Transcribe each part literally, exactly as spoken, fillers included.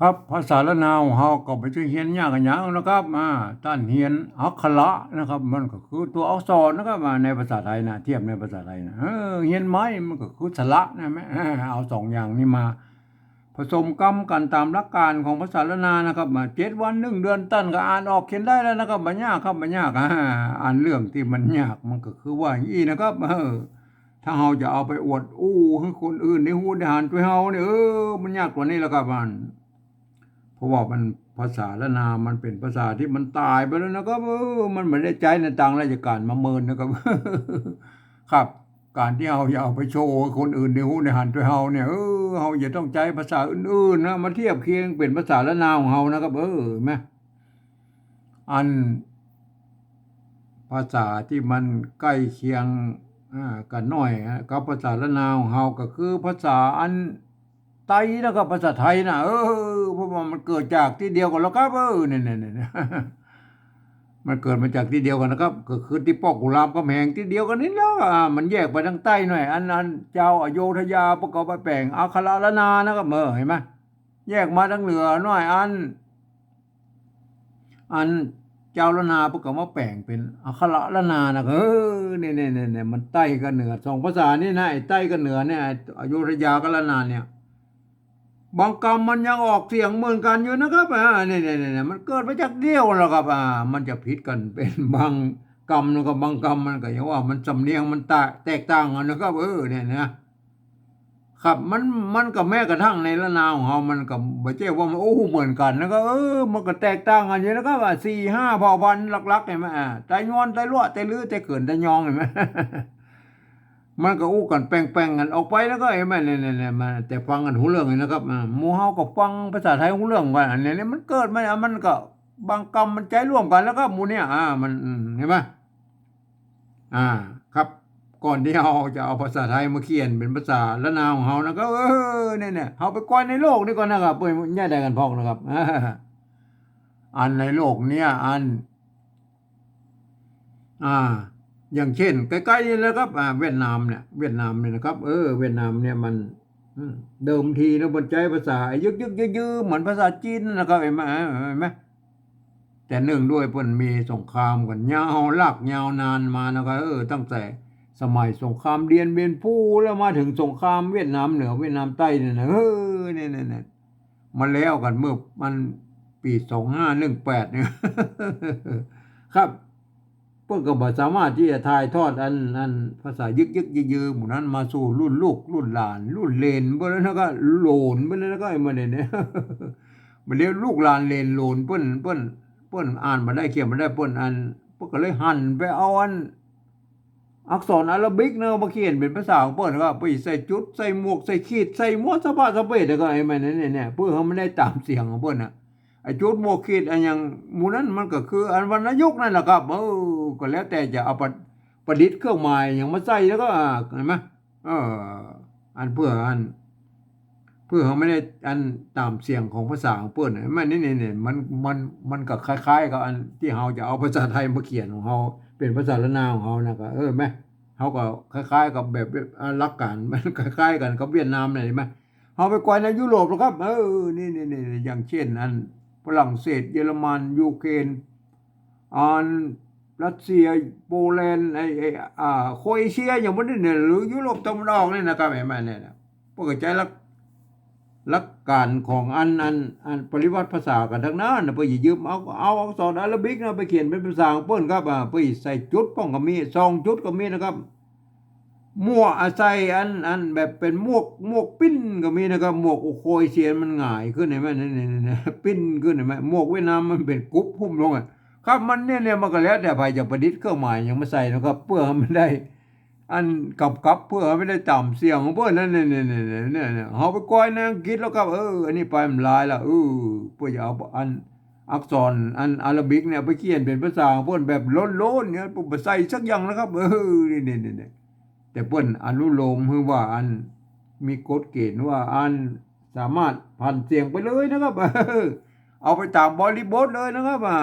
ครับ ภาษาล้านนาของเฮาก็บ่ใจ้เฮียนยากอะหยังนะครับ อ่า ต้านเฮียนอักขระนะครับ มันก็คือตั๋วอักษรนะครับ อ่า ในภาษาไทยนะ เทียบในภาษาไทยนะ เออ เฮียนไม้มันก็คือสระนะแม่ เอาสองอย่างนี้มาผสมกำกั๋นต๋ามหลักก๋านของภาษาล้านนานะครับ มาเจ็ดวันหนึ่งเดือนต้านก็อ่านออกเขียนได้แล้วนะครับ บ่ยากครับ บ่ยาก อ่า อันเรื่องตี้มันยากมันก็คือว่าอย่างอี้นะครับ เออ ถ้าเฮาจะเอาไปอวดอู้หื้อคนอื่นได้ฮู้ได้หันตวยเฮาเนี่ย เออ มันยากกว่านี้แล้วครับมัน เพราะว่ามัน ภาษาล้านนามันเป๋นภาษาตี้มันต๋ายไปแล้วนะครับ เออ มันบ่ได้ใจ๊ในตางราชก๋านมาเมินนะครับ ครับ ก๋านตี้เฮาจะเอาไปโชว์หื้อคนอื่นได้ฮู้ได้หันตวยเฮาเนี่ย เออ เฮาจะต้องใจ๊ภาษาอื่นๆ นะ มาเทียบเคียงเป๋นภาษาล้านนาของเฮานะครับ เออ แม่นบ่ อันภาษาตี้มันใก้เคียง อ่า กั๋นหน้อยฮะ กับภาษาล้านนาของเฮาก็คือภาษาอันไตนะครับ ภาษาไตนะ เออ เพราะว่ามันเกิดจากตี้เดียวกั๋นแล้วครับ เออ เนี่ยๆๆ มันเกิดมาจากตี้เดียวกั๋นนะครับ ก็คือตี้ป้อกุหลาบกำแหงตี้เดียวกั๋นนี่แหละ อ่า มันแยกไปตางใต้หน้อย อัน อันจาวอโยธยาเปิ้นก็ไปแป๋งอักขระล้านนานะครับ เออ หันก่อ แยกมาตางเหนือหน้อย อัน อันจาวล้านนาเปิ้นก็มาแป๋งเป๋นอักขระล้านนานะ เออ เนี่ยๆๆๆ มันใต้กับเหนือ สองภาษานี่นะ ไอ้ใต้กับเหนือเนี่ย ไอ้อโยธยากับล้านนาเนี่ย บางกำมันยังออกเสียงเหมือนกั๋นอยู่นะครับ อ่า เนี่ยๆๆๆ มันเกิดมาจากเดียวแล้วครับ อ่า มันจะผิดกั๋นเป๋นบางกำนะครับ บางกำมันก็ยังว่ามันสำเนียงมันตะ แตกต่างกั๋นนะครับ เออ เนี่ยนะ ครับ มัน มันก็แม้กระทั่งในล้านนาของเฮา มันก็บ่ใจ้ว่ามัน โอ้ เหมือนกั๋นนะครับ เออ มันก็แตกต่างกั๋นอยู่นะครับ อ่า สี่ห้าเผ่าพันธุ์หลักๆ หันก่อ อ่า ไตยวน ไตลัว ไตลือ ไตเขิน ไตยอง หันก่อ มันก็อู้กั๋นแป่งๆ กั๋นออกไปนะครับ หันก่อ เนี่ยๆๆ มา แต่ฟังกั๋นฮู้เรื่องนี่นะครับ อ่า หมู่เฮาก็ฟังภาษาไตฮู้เรื่องว่า อันนี้ นี่มันเกิดมา มันก็บางกำมันใจ๊ร่วมกั๋นแล้วครับ หมู่เนี่ย อ่า มัน อืม หันก่อ อ่า ครับ ก่อนตี้เฮาจะเอาภาษาไตมาเขียนเป๋นภาษาล้านนาของเฮานะครับ เออ เนี่ยๆ เฮาไปก้อยในโลกนี้ก่อนนะครับ เปิ้นใหญ่ได้กั๋นพอกนะครับ อันในโลกเนี่ย อัน อ่า อย่างเช่น ใก้ๆ นี่นะครับ อ่า เวียดนามเนี่ย เวียดนามเนี่ยนะครับ เออ เวียดนามเนี่ยมัน อืม เดิมทีนะ เปิ้นใจ๊ภาษายึกๆ ยื้อๆ เหมือนภาษาจีนนั่นนะครับ หันก่อ เออ หันก่อ แต่เนื่องด้วยเปิ้นมีสงครามกั๋นยาวลากยาวนานมานะครับ เออ ตั้งแต่สมัยสงครามเตียนเบียนฟู่ แล้วมาเถิงสงครามเวียดนามเหนือเวียดนามใต้เนี่ยนะ เออ เนี่ยๆๆ มาแล้วกั๋นเมื่อมันปี๋สองห้าหนึ่งแปดเนี่ย ครับ เปิ้นก็บ่สามารถตี้จะถ่ายทอดอัน อันภาษายึกๆ ยื้อๆ หมู่นั้นมาสู่รุ่นลูก รุ่นหลาน รุ่นเหลนเปิ้นแล้วก็ โหลนเปิ้นแล้วก็ ไอ้หมู่เนี่ย บ่าเดี๋ยวลูกหลานเหลนโหลนเปิ้น เปิ้น เปิ้นอ่านบ่ได้เขียนบ่ได้ เปิ้นอัน เปิ้นก็เลยหันไปเอาอัน อักษรอาราบิกนะ มาเขียนเป๋นภาษาของเปิ้น ก็ไปใส่จุด ใส่หมวก ใส่ขีด ใส่หมวกสะพะสะเปด แล้วก็ไอ้หมู่เนี่ยๆ เปื้อหื้อมันได้ต๋ามเสียงของเปิ้นน่ะ ไอ้จุด หมวก ขีด อันหยังหมู่นั้นมันก็คืออันวรรณยุกต์นั่นแหละครับ เออ ก็แล้วแต่จะเอาประ ประดิษฐ์เครื่องหมายหยังมาใส่ แล้วก็ อ่า หันก่อ เออ อันเปื้ออัน เปื้อหื้อมันได้อันต๋ามเสียงของภาษาของเปิ้นน่ะ มันนี่ๆๆ มัน มัน มันก็คล้ายๆ กับอันตี้เฮาจะเอาภาษาไตมาเขียนของเฮา เป๋นภาษาล้านนาของเฮานะ ก็ เออ แม่นบ่ เฮาก็คล้ายๆ กับแบบ อ่า หลักก๋านมันคล้ายๆ กั๋นกับเวียดนามน่ะ หันก่อ เฮาไปก้อยในยุโรปแล้วครับ เออ นี่ๆๆ อย่างเช่น อันฝรั่งเศส เยอรมัน ยูเครน อันรัสเซีย โปแลนด์ ไอ้ ไอ้ อ่า โครเอเชีย อย่างพวกนี้เนี่ย หรือยุโรปตะวันออกนี่นะครับ หันก่อ เนี่ยนะ เปิ้นก็ใจ๊หลัก หลักก๋านของอัน อัน อันปริวัติภาษากั๋นตังนั้นนะ เปิ้นจะยืมเอา เอาอักษรอาราบิกนะ ไปเขียนเป๋นภาษาของเปิ้นครับ อ่า เปิ้นใส่จุดป้องก็มี สองจุดก็มีนะครับ หมวก อ่า ใส่อัน อันแบบเป๋นหมวก หมวกปิ้นก็มีนะครับ หมวก โอ้ โครเอเชียมันหงายขึ้น หันก่อ เนี่ยๆๆๆ ปิ้นขึ้น หันก่อ หมวกเวียดนามมันเป๋นกุบหุ้มลงอะ ครับ มันเนี่ยๆ มันก็แล้วแต่ใผจะประดิษฐ์เครื่องหมายหยังมาใส่นะครับ เปื้อหื้อมันได้ อันกับกับ เปื้อหื้อมันได้ต๋ามเสียงของเปิ้นนั่น เนี่ยๆๆๆ เฮาไปก้อยในอังกฤษแล้วครับ เออ อันนี้ไปมันหลายละ เออ เปิ้นจะเอาอันอักษรอันอาราบิกเนี่ยไปเขียนเป๋นภาษาของเปิ้นแบบโล้นๆ เนี่ย เปิ้นบ่ใส่สักอย่างนะครับ เออ นี่ๆๆๆ แต่เปิ้นอนุโลมหื้อว่าอันมีกฎเกณฑ์ว่าอันสามารถผันเสียงไปเลยนะครับ เอาไปต๋ามบริบทเลยนะครับ อ่า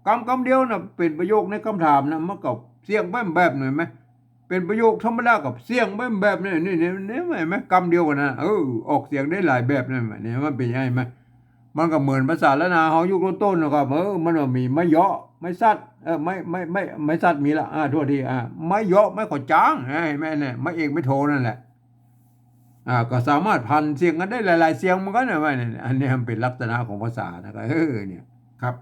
กำกำเดียวน่ะ เป๋นประโยคในกำถามนะ มันก็เสียงไปแบบหนึ่ง หันก่อ เป๋นประโยคธรรมดาก็เสียงไปแบบนี้ นี่ๆๆ หันก่อ กำเดียวกั๋นนะ เออ ออกเสียงได้หลายแบบนะ เนี่ย มันเป๋นยังไง หันก่อ มันก็เหมือนภาษาล้านนาเฮายุคต้นๆ นะครับ เออ มันบ่มีไม้เยาะ ไม้สัตว์ เออ ไม้ ไม้ ไม้ ไม้สัตว์มีละ อ่า โทษที อ่า ไม้เยาะ ไม้ขอจาง เห็นไหมเนี่ย ไม้เอกไม้โทนั่นแหละ อ่า ก็สามารถผันเสียงกันได้หลายๆ เสียงเหมือนกั๋นนะ ว่าเนี่ย อันนี้มันเป๋นลักษณะของภาษานะครับ เออ เนี่ย ครับ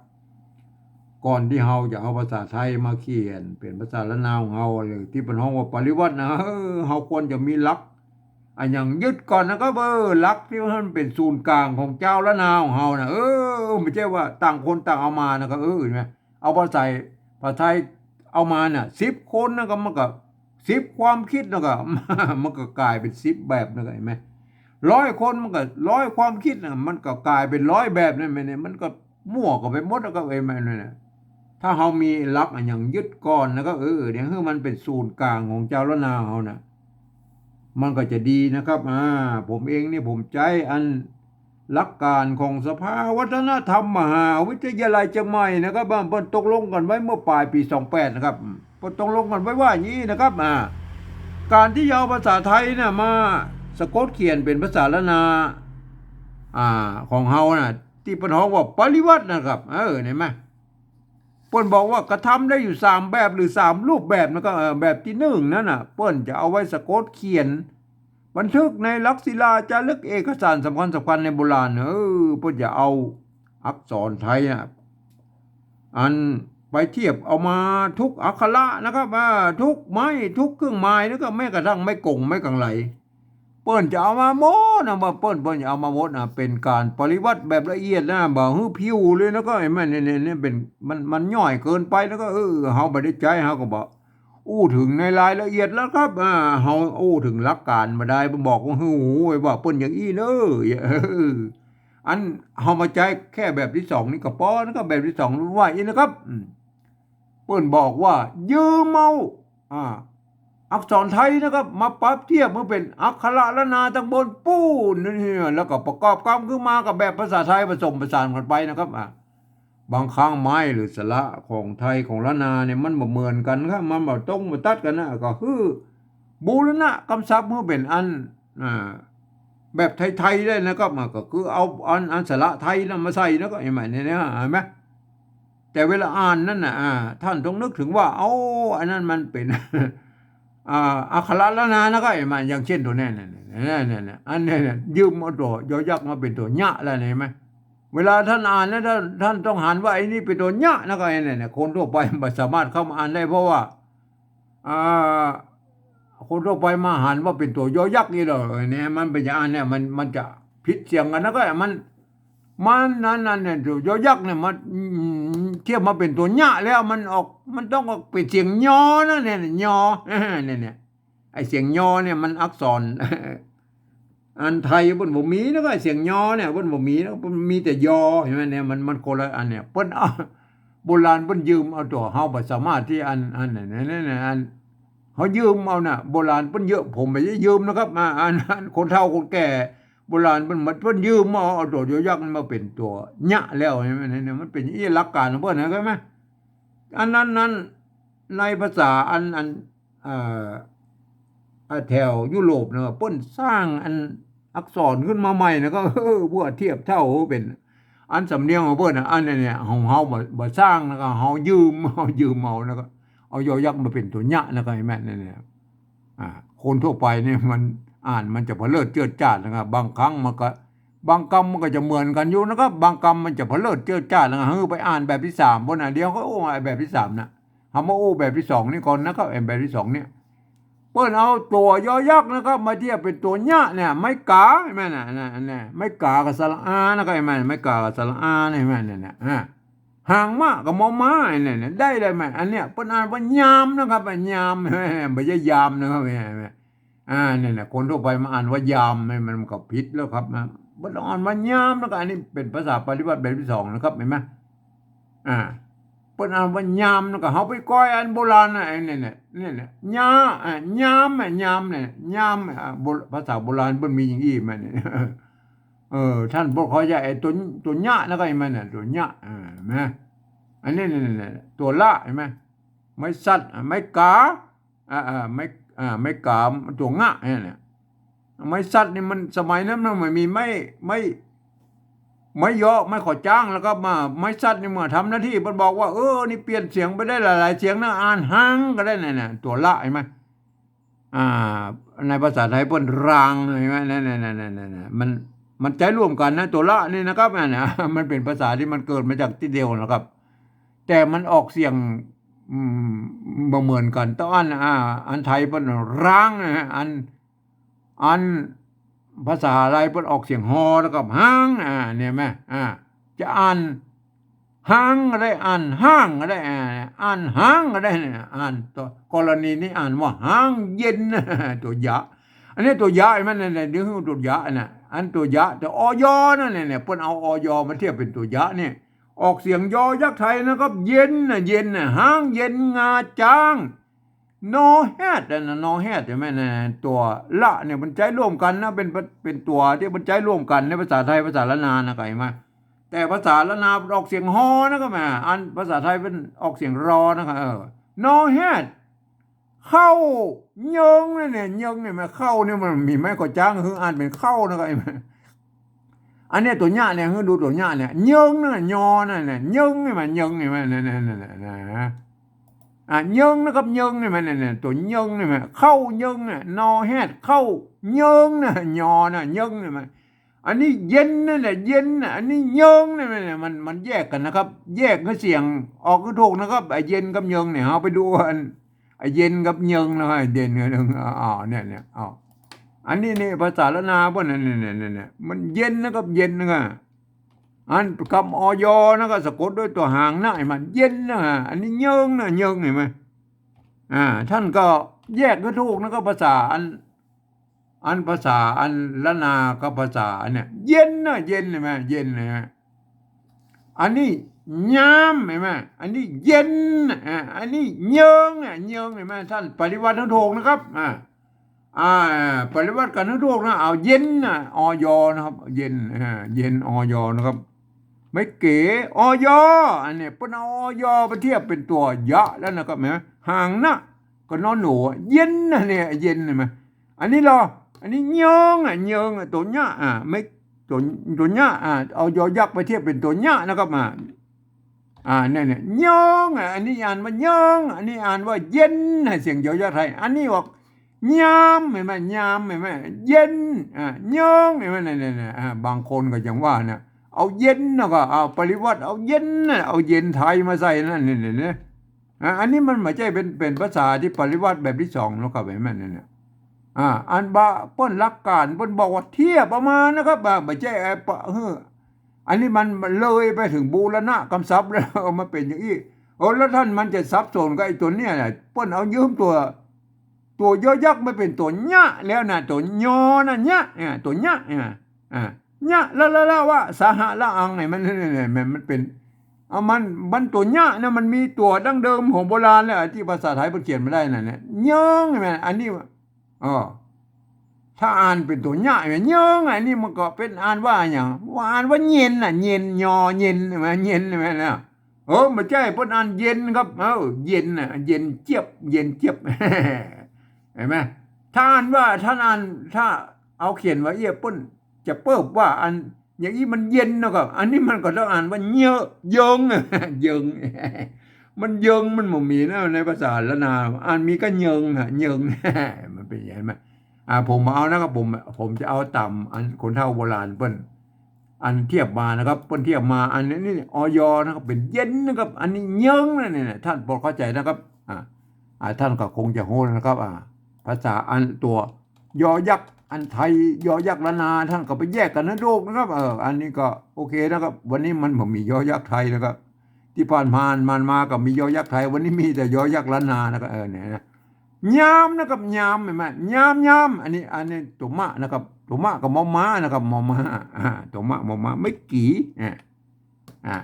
ก่อนตี้เฮาจะเอาภาษาไทยมาเขียนเป๋นภาษาล้านนาของเฮา หรือตี้เปิ้นฮ้องว่าปริวรรตนะ เออ เฮาควรจะมีหลัก อะหยังยึดก่อนนะครับ เออ หลักตี้มันเป๋นศูนย์กลางของจาวล้านนาของเฮานะ เออ บ่ใจ้ว่าต่างคนต่างเอามานะครับ เออ เห็นไหม เอาภาษา ภาษาไทยเอามาน่ะ สิบคนนะครับ มันก็ สิบความคิดนะครับ มันก็ก๋ายเป๋นสิบแบบนะครับ เห็นไหม ร้อยคนมันก็ร้อยความคิดนะ มันก็ก๋ายเป๋นร้อยแบบนั่นแหมเนี่ย มันก็มั่วกั๋นไปหมดนะครับ เห็นไหมเนี่ย ถ้าเฮามีหลักอะหยังยึดก่อนนะครับ เออ เดี๋ยวหื้อมันเป๋นศูนย์กลางของจาวล้านนาเฮานะ มันก็จะดีนะครับ อ่า ผมเองนี่ผมใจ๊อันหลักการของสภาวัฒนธรรมมหาวิทยาลัยเจียงใหม่นะครับ เปิ้นตกลงกั๋นไว้เมื่อป๋ายปี๋สองแปดนะครับ อืม เปิ้นตกลงกั๋นไว้ว่าอย่างนี้นะครับ อ่า ก๋านตี้จะเอาภาษาไทยน่ะมาสะกดเขียนเป๋นภาษาล้านนา อ่า ของเฮาน่ะ ตี้เปิ้นฮ้องว่าปริวรรตนะครับ เออ เห็นไหม เปิ้นบอกว่ากระทำได้อยู่สามแบบหรือสามรูปแบบนะครับ เออ แบบตี้หนึ่งนั่นน่ะ เปิ้นจะเอาไว้สะกดเขียน บันทึกในหลักศิลาจารึกเอกสารสำคัญๆ ในโบราณ เออ เปิ้นจะเอาอักษรไทยน่ะ อันไปเทียบเอามาทุกอักขระนะครับ อ่า ทุกไม้ ทุกเครื่องหมายนะครับ แม้กระทั่งไม้กง ไม้กังไหล เปิ้นจะเอามาหมดนะ ว่าเปิ้น เปิ้นจะเอามาหมดนะ เป๋นก๋านปริวรรตแบบละเอียดนะ บ่หื้อผิวเลยนะ ก็ไอ้มันเนี่ย เนี่ย เนี่ยเป๋น มัน มันย่อยเกินไปนะ ก็ เออ เฮาบ่ได้ใจ๊ เฮาก็บ่อู้เถิงในรายละเอียดแล้วครับ อ่า เฮาอู้เถิงหลักการบ่ได้ บอกว่า หื้อ โอ้ย ว่าเปิ้นอย่างอี้เน้อ เออ อันเฮามาใจ๊แค่แบบตี้สองนี่ก็ปอนะครับ แบบตี้สองว่าอี้นะครับ อืม เปิ้นบอกว่ายืมเอา อ่า อักษรไทยนะครับ มาปรับเทียบหื้อเป๋นอักขระล้านนาตังบนปู้นนี่ แล้วก็ประกอบกำขึ้นมากับแบบภาษาไทยผสมผสานกั๋นไปนะครับ อ่า บางครั้งไม้หรือสระของไทยของล้านนาเนี่ยมันบ่เหมือนกั๋นครับ มันบ่ตรงบ่ตัดกั๋นนะ ก็คือบูรณะกำศัพท์หื้อเป๋นอัน อ่า แบบไทยๆ ได้นะครับ มันก็คือเอาอัน อันสระไทยน่ะมาใส่นะ ก็เห็นไหมเนี่ย เห็นไหม แต่เวลาอ่านนั่นน่ะ อ่า ท่านต้องนึกเถิงว่า เอ้า อันนั้นมันเป๋น อ่า อักขระล้านนานะ ก็เห็นไหม อย่างเช่นตั๋วเนี้ย เนี่ย เนี่ย เนี่ย เนี่ย อันเนี้ย เนี่ย ยืมเอาตั๋วยอยักษ์มาเป๋นตั๋วเนี้ยแล้ว เห็นไหม เวลาท่านอ่านแล้ว ท่าน ท่านต้องหันว่าไอ้นี่เป๋นตั๋วเนี้ยนะ ก็ไอ้เนี่ย เนี่ย คนทั่วไปบ่สามารถเข้ามาอ่านได้ เพราะว่า อ่า คนทั่วไปมาหันว่าเป๋นตั๋วยอยักษ์นี่เหรอ เนี่ย มันเป๋นอย่างอันเนี่ย มัน มันจะผิดเสียงกั๋นนะ ก็มัน มันนั่น นั่นเนี่ย ตั๋วยอยักษ์เนี่ย มัน อืม เทียบมาเป๋นตั๋วเนี้ยแล้ว มันออก มันต้องออกเป๋นเสียงยอนะ เนี่ย ยอ เนี่ย เนี่ย ไอ้เสียงยอเนี่ย มันอักษร อันไทยเปิ้นบ่มีนะ ก็ไอ้เสียงยอเนี่ย เปิ้นบ่มีนะ เปิ้นมีแต่ยอ เห็นไหมเนี่ย มัน มันคนละอันเนี่ย เปิ้นเอา โบราณเปิ้นยืมเอาตั๋ว เฮาบ่สามารถตี้อัน อัน อัน อัน อัน เฮายืมเอาน่ะ โบราณเปิ้นเยียะ ผมบ่ได้ยืมนะครับ อ่า อัน อัน คนเฒ่าคนแก่ โบราณเปิ้น เปิ้นยืมเอา เอาตั๋วยอยักษ์มาเป๋นตั๋วเนี้ยแล้ว เห็นไหมเนี่ย มันเป๋นอี้หลักการของเปิ้นนะ เข้าใจ๋ไหม อันนั้น นั้น ในภาษาอัน อัน เอ่อ อ่า แถวยุโรปเนี่ย เปิ้นสร้างอันอักษรขึ้นมาใหม่นะ ก็ เออ เปื้อเทียบเต้าเป๋นอันสำเนียงของเปิ้นนะ อันนี้เนี่ย ของเฮาบ่ บ่สร้างนะ ก็เฮายืม เฮายืมเอานะ ก็เอายอยักษ์มาเป๋นตั๋วเนี้ยนะ ก็เห็นไหมเนี่ย อ่า คนทั่วไปเนี่ยมันอ่านมันจะเผลิดเจิดจ้าดนะครับ บางครั้งมันก็ บางกำมันก็จะเหมือนกั๋นอยู่นะครับ บางกำมันจะเผลิดเจิดจ้าดนะครับ เออ ไปอ่านแบบตี้สามปู้นน่ะ เดี๋ยวก็อู้แบบตี้สามน่ะ เฮามาอู้แบบตี้สองนี่ก่อนนะครับ ไอ้แบบตี้สองเนี่ย เปิ้นเอาตั๋วยอยักษ์นะครับ มาเทียบเป๋นตั๋วเนี้ยเนี่ย ไม้ก๋า เห็นไหมน่ะ น่ะ น่ะ ไม้ก๋ากับสระอานะครับ เห็นไหม ไม้ก๋ากับสระอาเนี่ย เห็นไหมเนี่ย เนี่ย อ่า หางม้ากับมอม้าเนี่ย เนี่ย ได้เลยไหม อันเนี้ย เปิ้นอ่านว่ายามนะครับ ยาม บ่ใจ้ยามนะครับ เห็นไหม อ่า เนี่ยนะ คนทั่วไปมาอ่านว่ายาม มัน มันก็ผิดแล้วครับนะ บ่ต้องอ่านว่ายามแล้วก็ อันนี้เป๋นภาษาปริวรรตแบบตี้สองนะครับ หันก่อ อ่า เปิ้นอ่านว่ายามแล้วก็ เฮาไปก้อยอันโบราณนะ ไอ้เนี่ย เนี่ย เนี่ย เนี่ย ยา อ่ะ ยาม อ่ะ ยามเนี่ย ยาม อ่ะ โบ ภาษาโบราณเปิ้นมีอย่างอี้มาเนี่ย เออ ท่านบ่เข้าใจ๋ ไอ้ตั๋ว ตั๋วเนี้ยนะ ก็เห็นไหมเนี่ย ตั๋วเนี้ย เออ เห็นไหม อันนี้ เนี่ย เนี่ย ตั๋วละ เห็นไหม ไม้สัตว์ อ่ะ ไม้ก๋า อ่า อ่า ไม้ อ่า ไม้ก๋า ตั๋วงะเนี่ย ไม้สัตว์นี่มัน สมัยนั้นมันบ่มีไม้ ไม้ ไม้เยาะ ไม้ขอจ้าง แล้วก็มา ไม้สัตว์นี่เมื่อทำหน้าตี้ เปิ้นบอกว่า เออ นี่เปลี่ยนเสียงไปได้หลายๆ เสียงนะ อ่านฮังก็ได้ เนี่ย เนี่ย ตั๋วละ หันก่อ อ่า ในภาษาไทยเปิ้นราง หันก่อ เนี่ย เนี่ย เนี่ย เนี่ย เนี่ย มัน มันใจ๊ร่วมกั๋นนะ ตั๋วละนี่นะครับ เนี่ย เนี่ย มันเป๋นภาษาตี้มันเกิดมาจากตี้เดียวนะครับ แต่มันออกเสียง อืม บ่เหมือนกั๋น ต้องอัน อ่า อันไทยเปิ้นรางนะ อัน อันภาษาลาวเปิ้นออกเสียงฮอนะครับ ฮัง อ่า เนี่ยแม่ อ่า จะอ่านฮังก็ได้ อ่านห้างก็ได้ อ่า อ่านฮังก็ได้เนี่ย อ่านตั๋ว กรณีนี้อ่านว่าฮังเย็น ตั๋วยะ อันนี้ตั๋วยะ หันก่อ เนี่ย เนี่ย เดี๋ยวหื้อตั๋วยะนะ อันตั๋วยะ ตั๋ว อย. นั่นเนี่ย เนี่ย เปิ้นเอา อย. มาเทียบเป๋นตั๋วยะเนี่ย ออกเสียงยอยักษ์ไทยนะครับ เย็นนะ เย็นนะ ฮังเย็นงาจ๊าง นอแฮดนะ นอแฮด หันก่อ เนี่ย ตั๋วละเนี่ยมันใจ๊ร่วมกั๋นนะ เป๋น เป๋นตั๋วตี้มันใจ๊ร่วมกั๋นในภาษาไทย ภาษาล้านนานะ หันก่อ แต่ภาษาล้านนามันออกเสียงฮอนะครับ อ่า อันภาษาไทยมันออกเสียงรอนะครับ เออ นอแฮด เข้าเยิงเนี่ย เนี่ย เยิงเนี่ย หันก่อ เข้าเนี่ยมันมีไม้ขอจ้าง หื้ออ่านเป๋นเข้านะครับ หันก่อ อันเนี้ยตั๋วยะเนี่ย หื้อดูตั๋วยะเนี่ย เยิงเนี่ย ยอเนี่ย เนี่ย เยิงเนี่ย หันก่อ เยิงเนี่ย หันก่อ เนี่ย เนี่ย เนี่ย เนี่ย นะ อ่ะ เยิงนะครับ เยิงเนี่ย หันก่อ เนี่ย เนี่ย ตั๋วเยิงเนี่ย หันก่อ เข้าเยิงเนี่ย นอแฮด เข้าเยิงเนี่ย ยอเนี่ย เยิงเนี่ย หันก่อ อันนี้เย็นนั่นแหละ เย็นน่ะ อันนี้เยิงเนี่ย มัน มัน มันแยกกั๋นนะครับ แยกหื้อเสียงออกหื้อถูกนะครับ ไอ้เย็นกับเยิงเนี่ย เฮาไปดูอัน ไอ้เย็นกับเยิงนะ ไอ้เย็นกับเยิง อ่า เนี่ย เนี่ย เอา อันนี้นี่ภาษาล้านนาเปิ้น เนี่ย เนี่ย เนี่ย เนี่ย มันเย็นนะครับ เย็นนะครับ อันกำ อย. นะก็สะกดด้วยตั๋วหางนะ หันก่อ เย็นนะ อันนี้เยิงนะ เยิง หันก่อ อ่า ต้านก็แยกหื้อถูกนะ ก็ภาษาอัน อันภาษาอันล้านนากับภาษาอันเนี่ย เย็นนะ เย็น หันก่อ เย็นนะ อันนี้ยาม หันก่อ อันนี้เย็นนะ อ่า อันนี้เยิงอ่ะ เยิง หันก่อ ต้านปริวรรตหื้อถูกนะครับ อ่า อ่า ปริวรรตกั๋นหื้อถูกนะ เอาเย็นนะ อย. นะครับ เย็น อ่า เย็น อย. นะครับ ไม้เก๋ อย. อันเนี้ยเปิ้นเอา อย. ไปเทียบเป๋นตั๋วยะแล้วนะครับ หันก่อ หางนะ ก็นอหนู เย็นนะเนี่ย เย็น หันก่อ อันนี้ลอ อันนี้เยิงอ่ะ เยิงอ่ะ ตั๋วยะ อ่ะ ไม้ ตั๋ว ตั๋วยะ อ่ะ เอา ยอยักษ์ ไปเทียบเป๋นตั๋วยะนะครับ อ่ะ อ่า เนี่ย เนี่ย เยิงอ่ะ อันนี้อ่านว่าเยิง อันนี้อ่านว่าเย็น หื้อเสียงยอยักษ์ไทย อันนี้ออก ยาม หันก่อ ยาม หันก่อ เย็น อ่า เยิง หันก่อ เนี่ย เนี่ย เนี่ย อ่า บางคนก็ยังว่านะ เอาเย็นนะก็เอาปริวรรต เอาเย็นนะ เอาเย็นไทยมาใส่นั่น เนี่ย เนี่ย เนี่ย อ่า อันนี้มันบ่ใจ้เป๋น เป๋นภาษาตี้ปริวรรตแบบตี้สองนะครับ หันก่อ เนี่ย เนี่ย อ่า อันบ่าเปิ้นหลักก๋านเปิ้นบอกว่าเทียบเอามานะครับ อ่า บ่ใจ้ไอ้ปะ เฮ้อ อันนี้มันเลยไปเถิงบูรณะกำศัพท์แล้ว มันเป๋นอย่างอี้ เออ แล้วต้านมันจะสับสนกับไอ้ตั๋วเนี่ยแหละ เปิ้นเอายืมตั๋ว ตั๋วยอยักษ์มาเป๋นตั๋วยะแล้วนะ ตั๋วยอนะ ยะ เนี่ย ตั๋วยะ เนี่ย อ่า ยะ ละ ละ ละ วะ สะ หะ ละ อัง เนี่ย มัน เนี่ย เนี่ย มัน มันเป๋น เอา มัน มันตั๋วยะนะ มันมีตั๋วดั้งเดิมของโบราณแล้ว ตี้ภาษาไทยเปิ้นเขียนมาได้นั่นแหละ เยิง หันก่อ อันนี้ อ๋อ ถ้าอ่านเป๋นตั๋วยะ หันก่อ เยิง อันนี้มันก็เป๋นอ่านว่าหยัง ว่าอ่านว่าเย็นน่ะ เย็น ยอ เย็น หันก่อ เย็น หันก่อ นะ เออ บ่ใจ้ เปิ้นอ่านเย็นครับ เออ เย็นน่ะ เย็นเจี๊ยบ เย็นเจี๊ยบ หันก่อ ถ้าอ่านว่า ถ้าอ่าน ถ้าเอาเขียนว่าเอี้ย เปิ้นจะเปิ้บว่าอันอย่างอี้มันเย็นนะครับ อันนี้มันก็ต้องอ่านว่าเยอะ เยิง เยิง มันเยิง มันบ่มีนะ ในภาษาล้านนา อันมีก็เยิงน่ะ เยิง มันเป๋นอย่างนั้น อ่า ผมบ่เอานะครับ ผม ผมจะเอาต๋ามอันคนเฒ่าโบราณเปิ้น อันเทียบมานะครับ เปิ้นเทียบมา อันนี้ นี่ อย. นะครับ เป๋นเย็นนะครับ อันนี้เยิงนะ เนี่ย ต้านปอเข้าใจ๋นะครับ อ่า อ่า ต้านก็คงจะฮู้นะครับ อ่า ภาษาอันตั๋ว ยอยักษ์อันไทย ยอยักษ์ล้านนา ต้านก็ไปแยกกั๋นหื้อถูกนะครับ เออ อันนี้ก็โอเคนะครับ วันนี้มันบ่มียอยักษ์ไทยนะครับ ตี้ผ่านมา ผ่านมาก็มียอยักษ์ไทย วันนี้มีแต่ยอยักษ์ล้านนานะครับ เออ เนี่ยนะ ยามนะครับ ยาม หันก่อ ยาม ยาม อันนี้ อันนี้ตั๋วมะนะครับ ตั๋วมะกับมอม้านะครับ มอม้า อ่า ตั๋วมะ มอม้า ไม้กี่ อ่า อ่า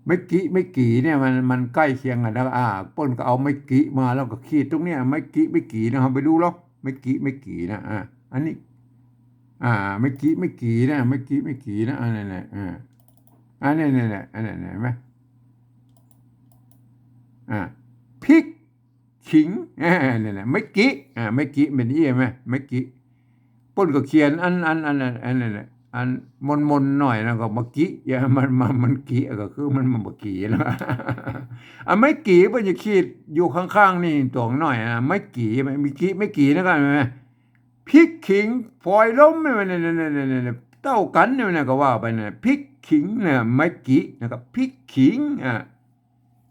ไม้กี่ ไม้กี่เนี่ยมัน มันใก้เคียงกั๋นนะ อ่า เปิ้นก็เอาไม้กี่มาแล้วก็ขีดตรงเนี้ย ไม้กี่ ไม้กี่นะครับ ไปดูลอ ไม้กี่ ไม้กี่นะ อ่า อันนี้ อ่า ไม้กี่ ไม้กี่นะ ไม้กี่ ไม้กี่นะ อันนี้แหละ อ่า อันนี้ นี่แหละ อันนี้ หันก่อ อ่า พริก ขิง อ่า นี่แหละ ไม้กี่ อ่า ไม้กี่ เป๋นอี้หันก่อ ไม้กี่ เปิ้นก็เขียนอัน อัน อัน อัน อันนั้นแหละ อันมนๆหน่อยนะ ก็มะกิ มัน มัน มันกิ ก็คือมัน มันบ่กี่นะ อันไม้กี่เปิ้นจะขีดอยู่ข้างๆนี่ตั๋วน้อยนะ ไม้กี่ ไม้กี่ ไม้กี่นะ ก็เห็นไหม พริกขิง ฝอยลม เนี่ย เนี่ย เนี่ย เนี่ย เนี่ย เต้ากั๋นเนี่ยนะ ก็ว่าไปนะ พริกขิงนะ ไม้กี่นะครับ พริกขิง อ่ะ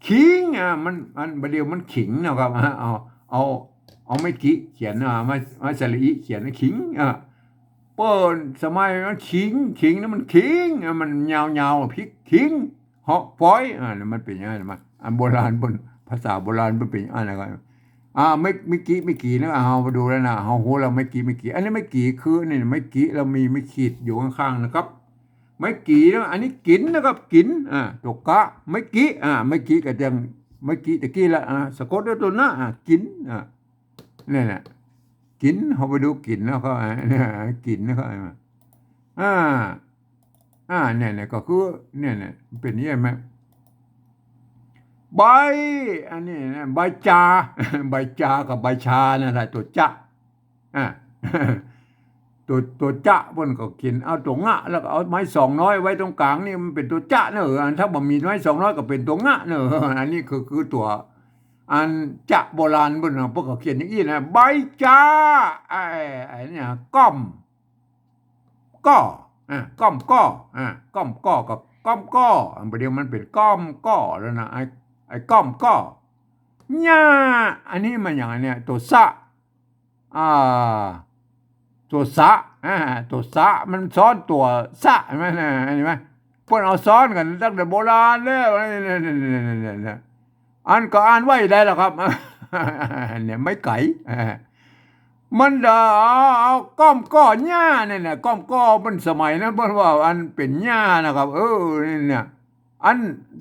ขิง อ่ะ มัน มัน บ่าเดี่ยวมันขิงนะครับ อ่ะ เอา เอา เอาไม้กี่เขียน อ่ะ ไม้ ไม้สระอิเขียนนะ ขิง อ่ะ เปิ้นสมัยมันขิง ขิงนะ มันขิง อ่ะ มันยาวๆ พริกขิง เหาะฝอย อ่ะ มันเป๋นอย่างนั้นมา อันโบราณเปิ้น ภาษาโบราณเปิ้นเป๋นอย่างนั้นนะครับ อ่า ไม้ ไม้กี่ ไม้กี่นะ เฮามาดูแล้วนะ เฮาฮู้แล้ว ไม้กี่ ไม้กี่ อันนี้ไม้กี่ คืออันนี้ไม้กี่ แล้วมีไม้ขีดอยู่ข้างๆนะครับ ไม้กี่นะ อันนี้กิ๋นนะครับ กิ๋น อ่า ตั๋วกะ ไม้กี่ อ่า ไม้กี่ก็ยัง ไม้กี่ตะกี้ละ อ่า สะกดด้วยตั๋วนะ อ่า กิ๋น อ่า เนี่ยนะ กิ๋น เฮาไปดูกิ๋นแล้วก็ อ่า เนี่ย กิ๋นแล้วก็ อ่า อ่า เนี่ย เนี่ย ก็คือ เนี่ย เนี่ย เป๋นอย่างนี้ไหม ใบ อันนี้นะ ใบจา ใบจากับใบชานั่นแหละ ตั๋วจะ อ่า ตั๋ว ตั๋วจะเปิ้นก็เขียน เอาตั๋วงะ แล้วก็เอาไม้สองน้อยไว้ตรงก๋างนี่ มันเป๋นตั๋วจะเนอะ อันถ้าบ่มีไม้สองน้อยก็เป๋นตั๋วงะเนอะ อันนี้คือ คือตั๋ว อันจะโบราณเปิ้นนะ เปิ้นก็เขียนอย่างอี้นะ ใบจา ไอ้ ไอ้เนี่ย ก้อม ก้อ อ่ะ ก้อมก้อ อ่ะ ก้อมก้อกับก้อมก้อ อันประเดี๋ยวมันเป๋นก้อมก้อแล้วนะ ไอ้ ไอ้ก้อมก้อ หญ้า อันนี้มันอย่างอันเนี้ย ตั๋วสะ อ่า ตั๋วสะ อ่า ตั๋วสะ มันซ้อนตั๋วสะ เห็นไหมนะ เห็นไหม เปิ้นเอาซ้อนกั๋นตั้งแต่โบราณแล้ว เนี่ย อันก็อ่านว่าจะใดล่ะครับ เนี่ย ไม้ไก๋ อ่า มันจะเอา เอาก้อมก้อหญ้าเนี่ยนะ ก้อมก้อมันสมัยนั้นเปิ้นว่าอันเป๋นหญ้านะครับ เออ นี่เนี่ย อัน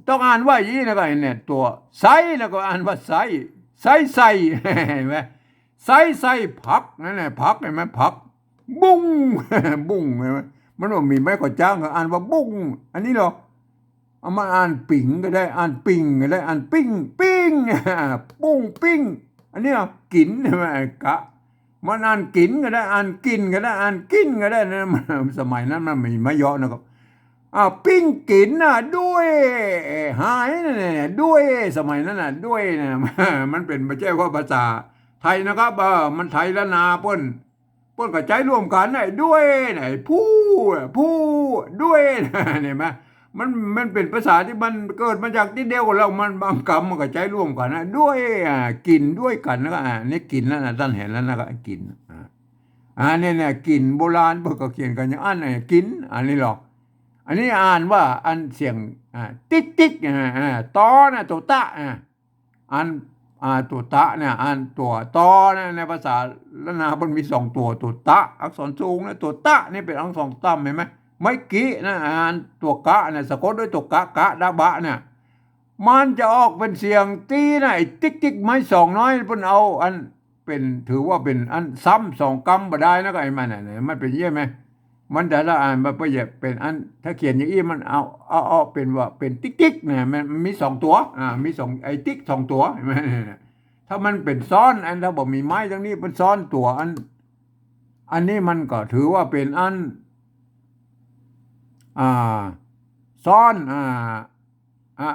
ต้องอ่านว่าอย่างนี้นะครับ เนี่ย ตั๋วใสแล้วก็อ่านว่าใส ใสใส่ เห็นไหม ใสใส่ผัก นั่นแหละ ผัก เห็นไหม ผัก บุ้ง บุ้ง เห็นไหม มันบ่มีไม้ก่อจ๊าง ก็อ่านว่าบุ้ง อันนี้เหรอ เอามาอ่านปิงก็ได้ อ่านปิงก็ได้ อ่านปิ้ง ปิ้ง ปุ้งปิ้ง อันนี้เหรอ กิ๋น ใช่ไหม กะ มันอ่านกิ๋นก็ได้ อ่านกิ๋นก็ได้ อ่านกิ๋นก็ได้นะ มัน สมัยนั้นมันมีไม้เยาะนะครับ อ่า ปิ้งกิ๋นน่ะ ด้วย หายนั่นแหละ ด้วย สมัยนั้นน่ะ ด้วยนะ มันเป๋น บ่ใจ้ว่าภาษาไทยนะครับ เออ มันไทยล้านนาเปิ้น เปิ้นก็ใจ๊ร่วมกั๋น ไอ้ด้วยน่ะ ไอ้ผู้ ผู้ ด้วยน่ะ เห็นไหม มัน มันเป๋นภาษาตี้มันเกิดมาจากตี้เดียวกั๋นแล้ว มันบางกำมันก็ใจ๊ร่วมกั๋นนะ ด้วย อ่า กิ๋นด้วยกั๋น แล้วก็ อ่า นี่กิ๋นแล้วนะ ต้านหันแล้วนะ ก็กิ๋น อ่า อ่า เนี่ย เนี่ย กิ๋น โบราณเปิ้นก็เขียนกั๋นอย่างอั้นน่ะ กิ๋น อันนี้เหรอ อันนี้อ่านว่าอันเสียง อ่า ติ๊กติ๊ก อ่า อ่า ตอนะ ตั๋วตะ อ่า อัน อ่า ตั๋วตะเนี่ย อันตั๋วตอเนี่ย ในภาษาล้านนามันมีสองตั๋ว ตั๋วตะ อักษรสูงนะ ตั๋วตะนี่เป๋นอักษรต่ำ หันก่อ ไม้กิ๋นะ อันตั๋วกะเนี่ย สะกดด้วยตั๋วกะ กะดะบะเนี่ย มันจะออกเป๋นเสียงตี้นะ ไอ้ติ๊กติ๊ก ไม้สองน้อย เปิ้นเอาอันเป๋น ถือว่าเป๋นอันซ้ำสองกำบ่ได้นะ ก็ไอ้มันน่ะ มันเป๋นอย่างนี้ไหม มันแต่ละอันมันบ่ใจ้เป๋นอัน ถ้าเขียนอย่างอี้มันเอา เอา เอาเป๋นว่าเป๋นติ๊กติ๊กนะ มัน มันมีสองตั๋ว อ่า มีสอง ไอ้ติ๊กสองตั๋ว เห็นไหม ถ้ามันเป๋นซ้อน อันถ้าบ่มีไม้ตรงนี้ มันซ้อนตั๋ว อัน อันนี้มันก็ถือว่าเป๋นอัน อ่า ซ้อน อ่า อ่า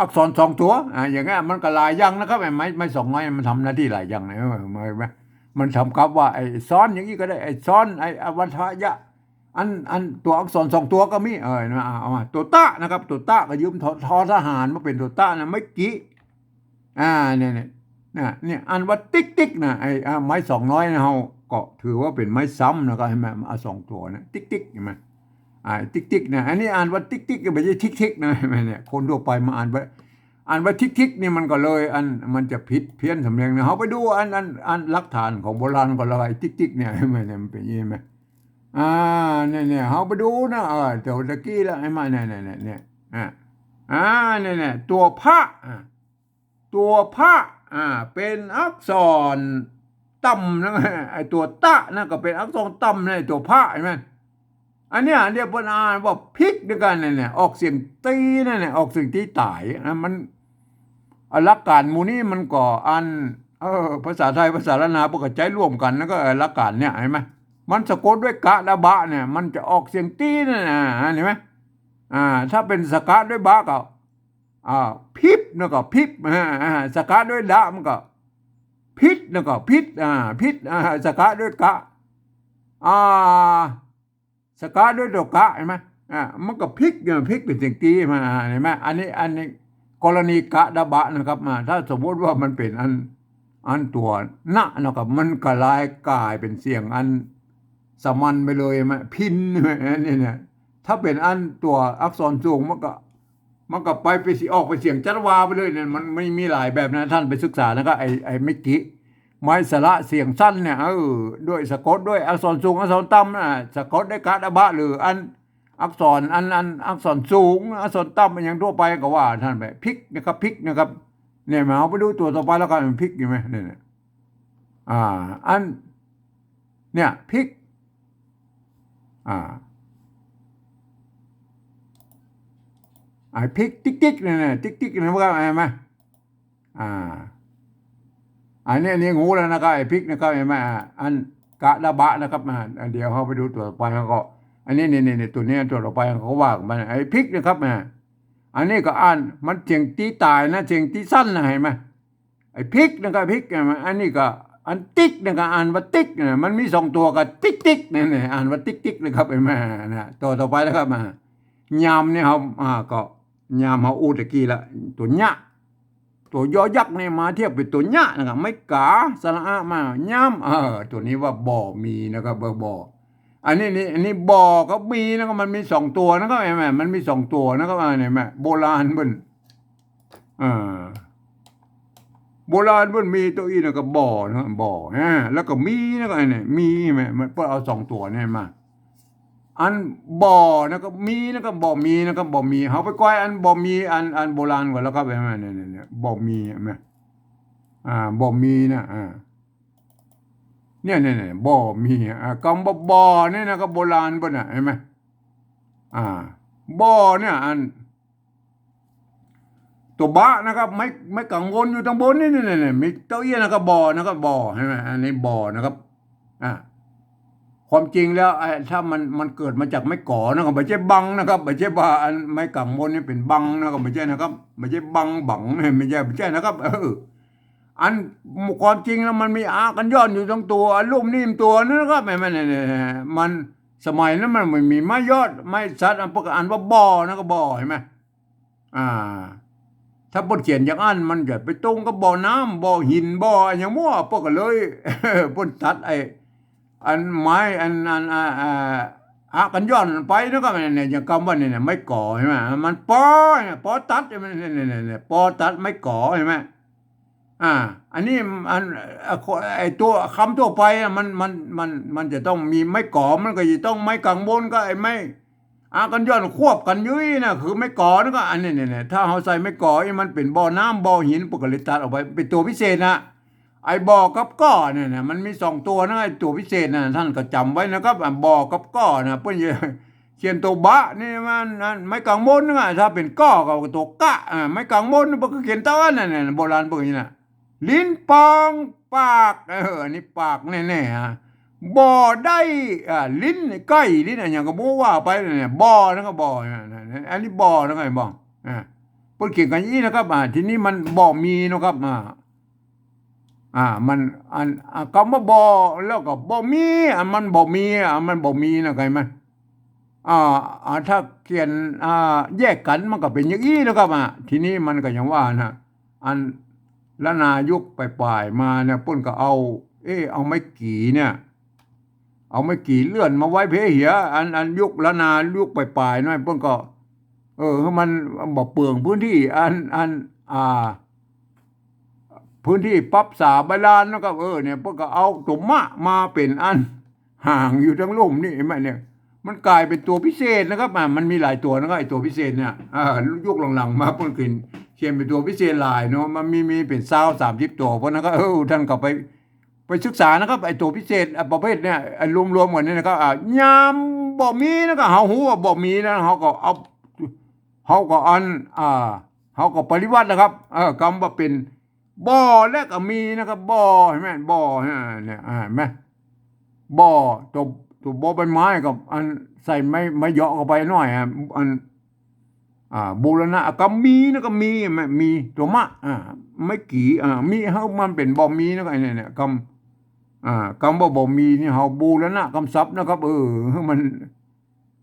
อักษรสองตั๋ว อ่า อย่างเงี้ย มันก็หลายอย่างนะครับ ไอ้ไม้ ไม้สองน้อยมันทำหน้าตี้หลายอย่างนะ มัน มัน มันทำกับว่าไอ้ซ้อนอย่างอี้ก็ได้ ไอ้ซ้อน ไอ้อวัทยะ อัน อันตั๋วอักษรสองตั๋วก็มี เออ นะ เอา เอามา ตั๋วตะนะครับ ตั๋วตะก็ยืม ทอ ทอทหารมาเป๋นตั๋วตะนะ ไม้กิ๋ อ่า เนี่ย เนี่ย นะ เนี่ย อ่านว่าติ๊กติ๊กนะ ไอ้ อ่า ไม้สองน้อยนะ เฮาก็ถือว่าเป๋นไม้ซ้ำนะ ก็หันก่อ อ่า สองตั๋วนะ ติ๊กติ๊ก หันก่อ อ่า ติ๊กติ๊กนะ อันนี้อ่านว่าติ๊กติ๊ก บ่ใจ้ทิกทิกนะ หันก่อ เนี่ย คนทั่วไปมาอ่านว่า อ่านว่าทิกทิกนี่มันก็เลย อัน มันจะผิดเพี้ยนสำเนียงนะ เฮาไปดูอัน อัน อันหลักฐานของโบราณก่อนละ ไอ้ติ๊กติ๊กเนี่ย หันก่อ เนี่ย มันเป๋นอย่างนี้ไหม อ่า เนี่ย เนี่ย เฮาไปดูนะ เออ ตั๋วตะกี้ละ หันก่อ เนี่ย เนี่ย เนี่ย เนี่ย อ่า อ่า เนี่ย เนี่ย ตั๋วพะ อ่า ตั๋วพะ อ่า เป๋นอักษรต่ำนะ ไอ้ตั๋วตะนะก็เป๋นอักษรต่ำนะ ไอ้ตั๋วพะ หันก่อ อันเนี้ย อันเดียวเปิ้นอ่านว่าพริกด้วยกั๋นเนี่ย ออกเสียงตี้นั่นแหละ ออกเสียงตี้ต๋ายนะ มัน อ่ะ หลักก๋านหมู่นี้มันก็อัน เออ ภาษาไทย ภาษาล้านนา เปิ้นก็ใจ๊ร่วมกั๋น แล้วก็ เออ หลักก๋านเนี่ย หันก่อ มันสะกดด้วยกะดะบะเนี่ย มันจะออกเสียงตี้นั่นน่ะ เห็นไหม อ่า ถ้าเป๋นสะกะด้วยบะก็ อ่า พิบ แล้วก็พิบ อ่า อ่า สะกะด้วยดะมันก็ พิษ แล้วก็พิษ อ่า พิษ อ่า สะกะด้วยกะ อ่า สะกะด้วยตั๋วกะ เห็นไหม อ่า มันก็พลิกเนี่ย พลิกเป๋นเสียงตี้มา เห็นไหม อันนี้ อันนี้กรณีกะดะบะนะครับ อ่า ถ้าสมมุติว่ามันเป๋นอัน อันตั๋วนะนะครับ มันก็ลายก๋ายเป๋นเสียงอันสามัญไปเลย เห็นไหม พิน อันนี้เนี่ย ถ้าเป๋นอันตั๋วอักษรสูงมันก็ มันก็ไป ไปสิออกเป๋นเสียงจัตวาไปเลยเนี่ย มันมี มีหลายแบบนะ ท่านไปศึกษานะครับ ไอ้ ไอ้เมื่อกี้ ไม้สระเสียงสั้นเนี่ย เออ ด้วยสะกดด้วยอักษรสูงอักษรต่ำนะ สะกดด้วยกะดะบะ หรืออันอักษร อัน อันอักษรสูงอักษรต่ำ มันอย่างทั่วไปก็ว่าท่านไป พลิกนะครับ พลิกนะครับ เนี่ย มาเอาไปดูตั๋วต่อไปแล้วกัน มันพลิกอยู่ไหมเนี่ย เนี่ย อ่า อัน เนี่ย พลิก อ่า ไอ้พลิกติ๊กๆ เนี่ย เนี่ย ติ๊กๆ เนี่ย มันก็ เห็นไหม อ่า อันนี้ อันนี้ฮู้แล้วนะครับ ไอ้พลิกนะครับ เห็นไหม อ่า อันกะดะบะนะครับ อ่า เดี๋ยวเฮาไปดูตั๋วต่อไป เฮาก็ อันนี้ นี่ นี่ นี่ ตั๋วนี้ ตั๋วต่อไป เฮาก็ว่ากั๋นไป ไอ้พลิกนะครับ อ่า อันนี้ก็อ่าน มันเสียงตี้ต๋ายนะ เสียงตี้สั้นนะ เห็นไหม ไอ้พลิกนะครับ พลิก เห็นไหม อันนี้ก็ อันติ๊กนะครับ อ่านว่าติ๊กนะ มันมีสองตั๋วกับติ๊กๆ นั่นแหละ อ่านว่าติ๊กๆ นะครับ เห็นไหม นะ ตั๋วต่อไปนะครับ อ่า ยามเนี่ยเฮา อ่า ก็ ยามเฮาอู้ตะกี้ละ ตั๋วเนี้ย ตั๋วยอยักษ์เนี่ยมาเทียบเป๋นตั๋วเนี้ยนะครับ ไม้ก๋า สระอะ มา ยาม เออ ตั๋วนี้ว่าบ่มีนะครับ บ่ บ่ อันนี้ นี่ อันนี้บ่กับมีนะครับ มันมีสองตั๋วนะครับ เห็นไหม มันมีสองตั๋วนะครับ อ่า เห็นไหม โบราณเปิ้น เออ โบราณเปิ้นมีตั๋วอี้นะครับ บ่นะครับ บ่ อ่า แล้วก็มีนะครับ อันนี้มี เห็นไหม มันเปิ้นเอาสองตั๋วเนี่ยมา อันบ่นะครับ มีนะครับ บ่มีนะครับ บ่มี เฮาไปก้อยอันบ่มี อัน อันโบราณก่อนแล้วครับ เห็นไหม เนี่ย เนี่ย เนี่ย บ่มี เห็นไหม อ่า บ่มีนะ อ่า เนี่ย เนี่ย เนี่ย บ่มี อ่า กำว่าบ่เนี่ยนะครับ โบราณเปิ้นน่ะ เห็นไหม อ่า บ่เนี่ย อัน ตั๋วบะนะครับ ไม้ ไม้กังวลอยู่ตังบนนี่ นี่ นี่ นี่ มีตั๋วเอี้ยนะครับ บ่นะครับ บ่ เห็นไหม อันนี้บ่นะครับ อ่า ความจริงแล้ว ไอ้ ถ้ามัน มันเกิดมาจากไม้ก๋อนะครับ บ่ใจ้บังนะครับ บ่ใจ้ว่าอันไม้กังวลนี่เป๋นบังนะครับ บ่ใจ้นะครับ บ่ใจ้บัง บัง บ่ใจ้ บ่ใจ้นะครับ เออ อันความจริงแล้วมันมีอะกัญญอนอยู่ตังตั๋ว อันลุ่มนิ่มตั๋วนั่นนะครับ แม่น แม่น แม่น มัน สมัยนั้นมันบ่มีไม้ยอด ไม้สัตว์ อันเปิ้นก็อ่านว่าบ่นะครับ บ่ เห็นไหม อ่า ถ้าเปิ้นเขียนอย่างอั้น มันจะไปตรงกับบ่อน้ำ บ่อหิน บ่ออะหยังมั่ว เปิ้นก็เลย เปิ้นตัดไอ้ อันไม้ อัน อัน อ่า อ่า อะกัญญอนไปนะครับ เนี่ย อย่างกำว่าเนี่ย เนี่ย ไม้ก๋อ เห็นไหม มันปอเนี่ย ปอตัด เนี่ย เนี่ย เนี่ย เนี่ย ปอตัดไม้ก๋อ เห็นไหม อ่า อันนี้ อัน อ่ะ ไอ้ตั๋ว กำทั่วไปอ่ะ มัน มัน มัน มันจะต้องมีไม้ก๋อ มันก็จะต้องไม้กังวลกับไอ้ไม้ อะกัญญอนควบกั๋นอยู่อี้นะ คือไม้ก๋อนั่นก็ อันนี้ เนี่ย เนี่ย ถ้าเฮาใส่ไม้ก๋ออี้ มันเป๋นบ่อน้ำ บ่อหิน เปิ้นก็เลยตัดออกไป เป๋นตั๋วพิเศษนะ ไอ้บ่อกับก่อเนี่ยนะ มันมีสองตั๋วนะ ไอ้ตั๋วพิเศษนะ ท่านก็จ๋ำไว้นะครับ อ่ะ บ่อกับก่อนะ เปิ้นจะเขียนตั๋วบะนี่มัน นั่น ไม้กังวลนะ ถ้าเป๋นก่อก็ตั๋วกะ อ่า ไม้กังวล เปิ้นก็เขียนเต้าอั้นน่ะ เนี่ย โบราณเปิ้นนี่นะ ลิ้นปองปาก เออ อันนี้ปากแน่ๆ ฮะ บ่ได้ อ่า ลิ้นไก่ ลิ้นอะหยังก็บ่ว่าไปเนี่ย บ่อนั่นก็บ่อนะ อันนี้บ่อนั่นก็บ่อ อ่า เปิ้นเขียนกั๋นอี้นะครับ อ่า ทีนี้มันบ่มีนะครับ อ่า อ่า มัน อัน อ่า กำว่าบ่แล้วก็บ่มี อ่า มันบ่มี อ่า มันบ่มีนะ เข้าใจ๋ไหม อ่า อ่า ถ้าเขียน อ่า แยกกั๋นมันก็เป๋นอย่างอี้นะครับ อ่า ทีนี้มันก็อย่างว่านะ อันล้านนายุคป๋ายๆ มาเนี่ย เปิ้นก็เอา เอ๊ะ เอาไม้กี่เนี่ย เอาไม้กี่เลื่อนมาไว้เพเหีย อัน อันยุคล้านนายุคป๋ายๆ นั่น เปิ้นก็ เออ ให้มันบ่เปลืองพื้นที่ อัน อัน อ่า พื้นที่ปรั๊บสาใบลานนะครับ เออ เนี่ย เปิ้นก็เอาตั๋วมะมาเป๋นอันหางอยู่ตังลุ่มนี่ เห็นไหมเนี่ย มันก๋ายเป๋นตั๋วพิเศษนะครับ อ่า มันมีหลายตั๋วนะครับ ไอ้ตั๋วพิเศษเนี่ย อ่า ยุคหลังๆ มาเปิ้นเขียน เขียนเป๋นตั๋วพิเศษหลายเนาะ มันมี มีเป๋นซาวสามสิบตั๋ว เพราะนั้นก็ เออ ท่านก็ไป ไปศึกษานะครับ ไอ้ตั๋วพิเศษ อ่ะ ประเภทเนี่ย ไอ้รวมๆ กั๋นเนี่ยนะครับ อ่ะ ยามบ่มีนะครับ เฮาฮู้ว่าบ่มีนะ เฮาก็เอา เฮาก็อัน อ่า เฮาก็ปริวัตินะครับ เออ กำว่าเป๋นบ่อและก็มีนะครับ บ่อ เห็นไหม บ่อ เนี่ย อ่า เห็นไหม บ่อ ตั๋ว ตั๋วบอใบไม้กับอันใส่ไม้ ไม้เหยาะเข้าไปหน่อยอะ อัน อ่า บูรณะ กำมีนะ กำมี มี ตั๋วมะ อ่า ไม้กี่ อ่า มี หื้อมันเป๋นบ่มีนะ ก็ไอ้เนี่ย เนี่ย กำ อ่า กำว่าบ่มีนี่ เฮาบูรณะกำศัพท์นะครับ เออ หื้อมัน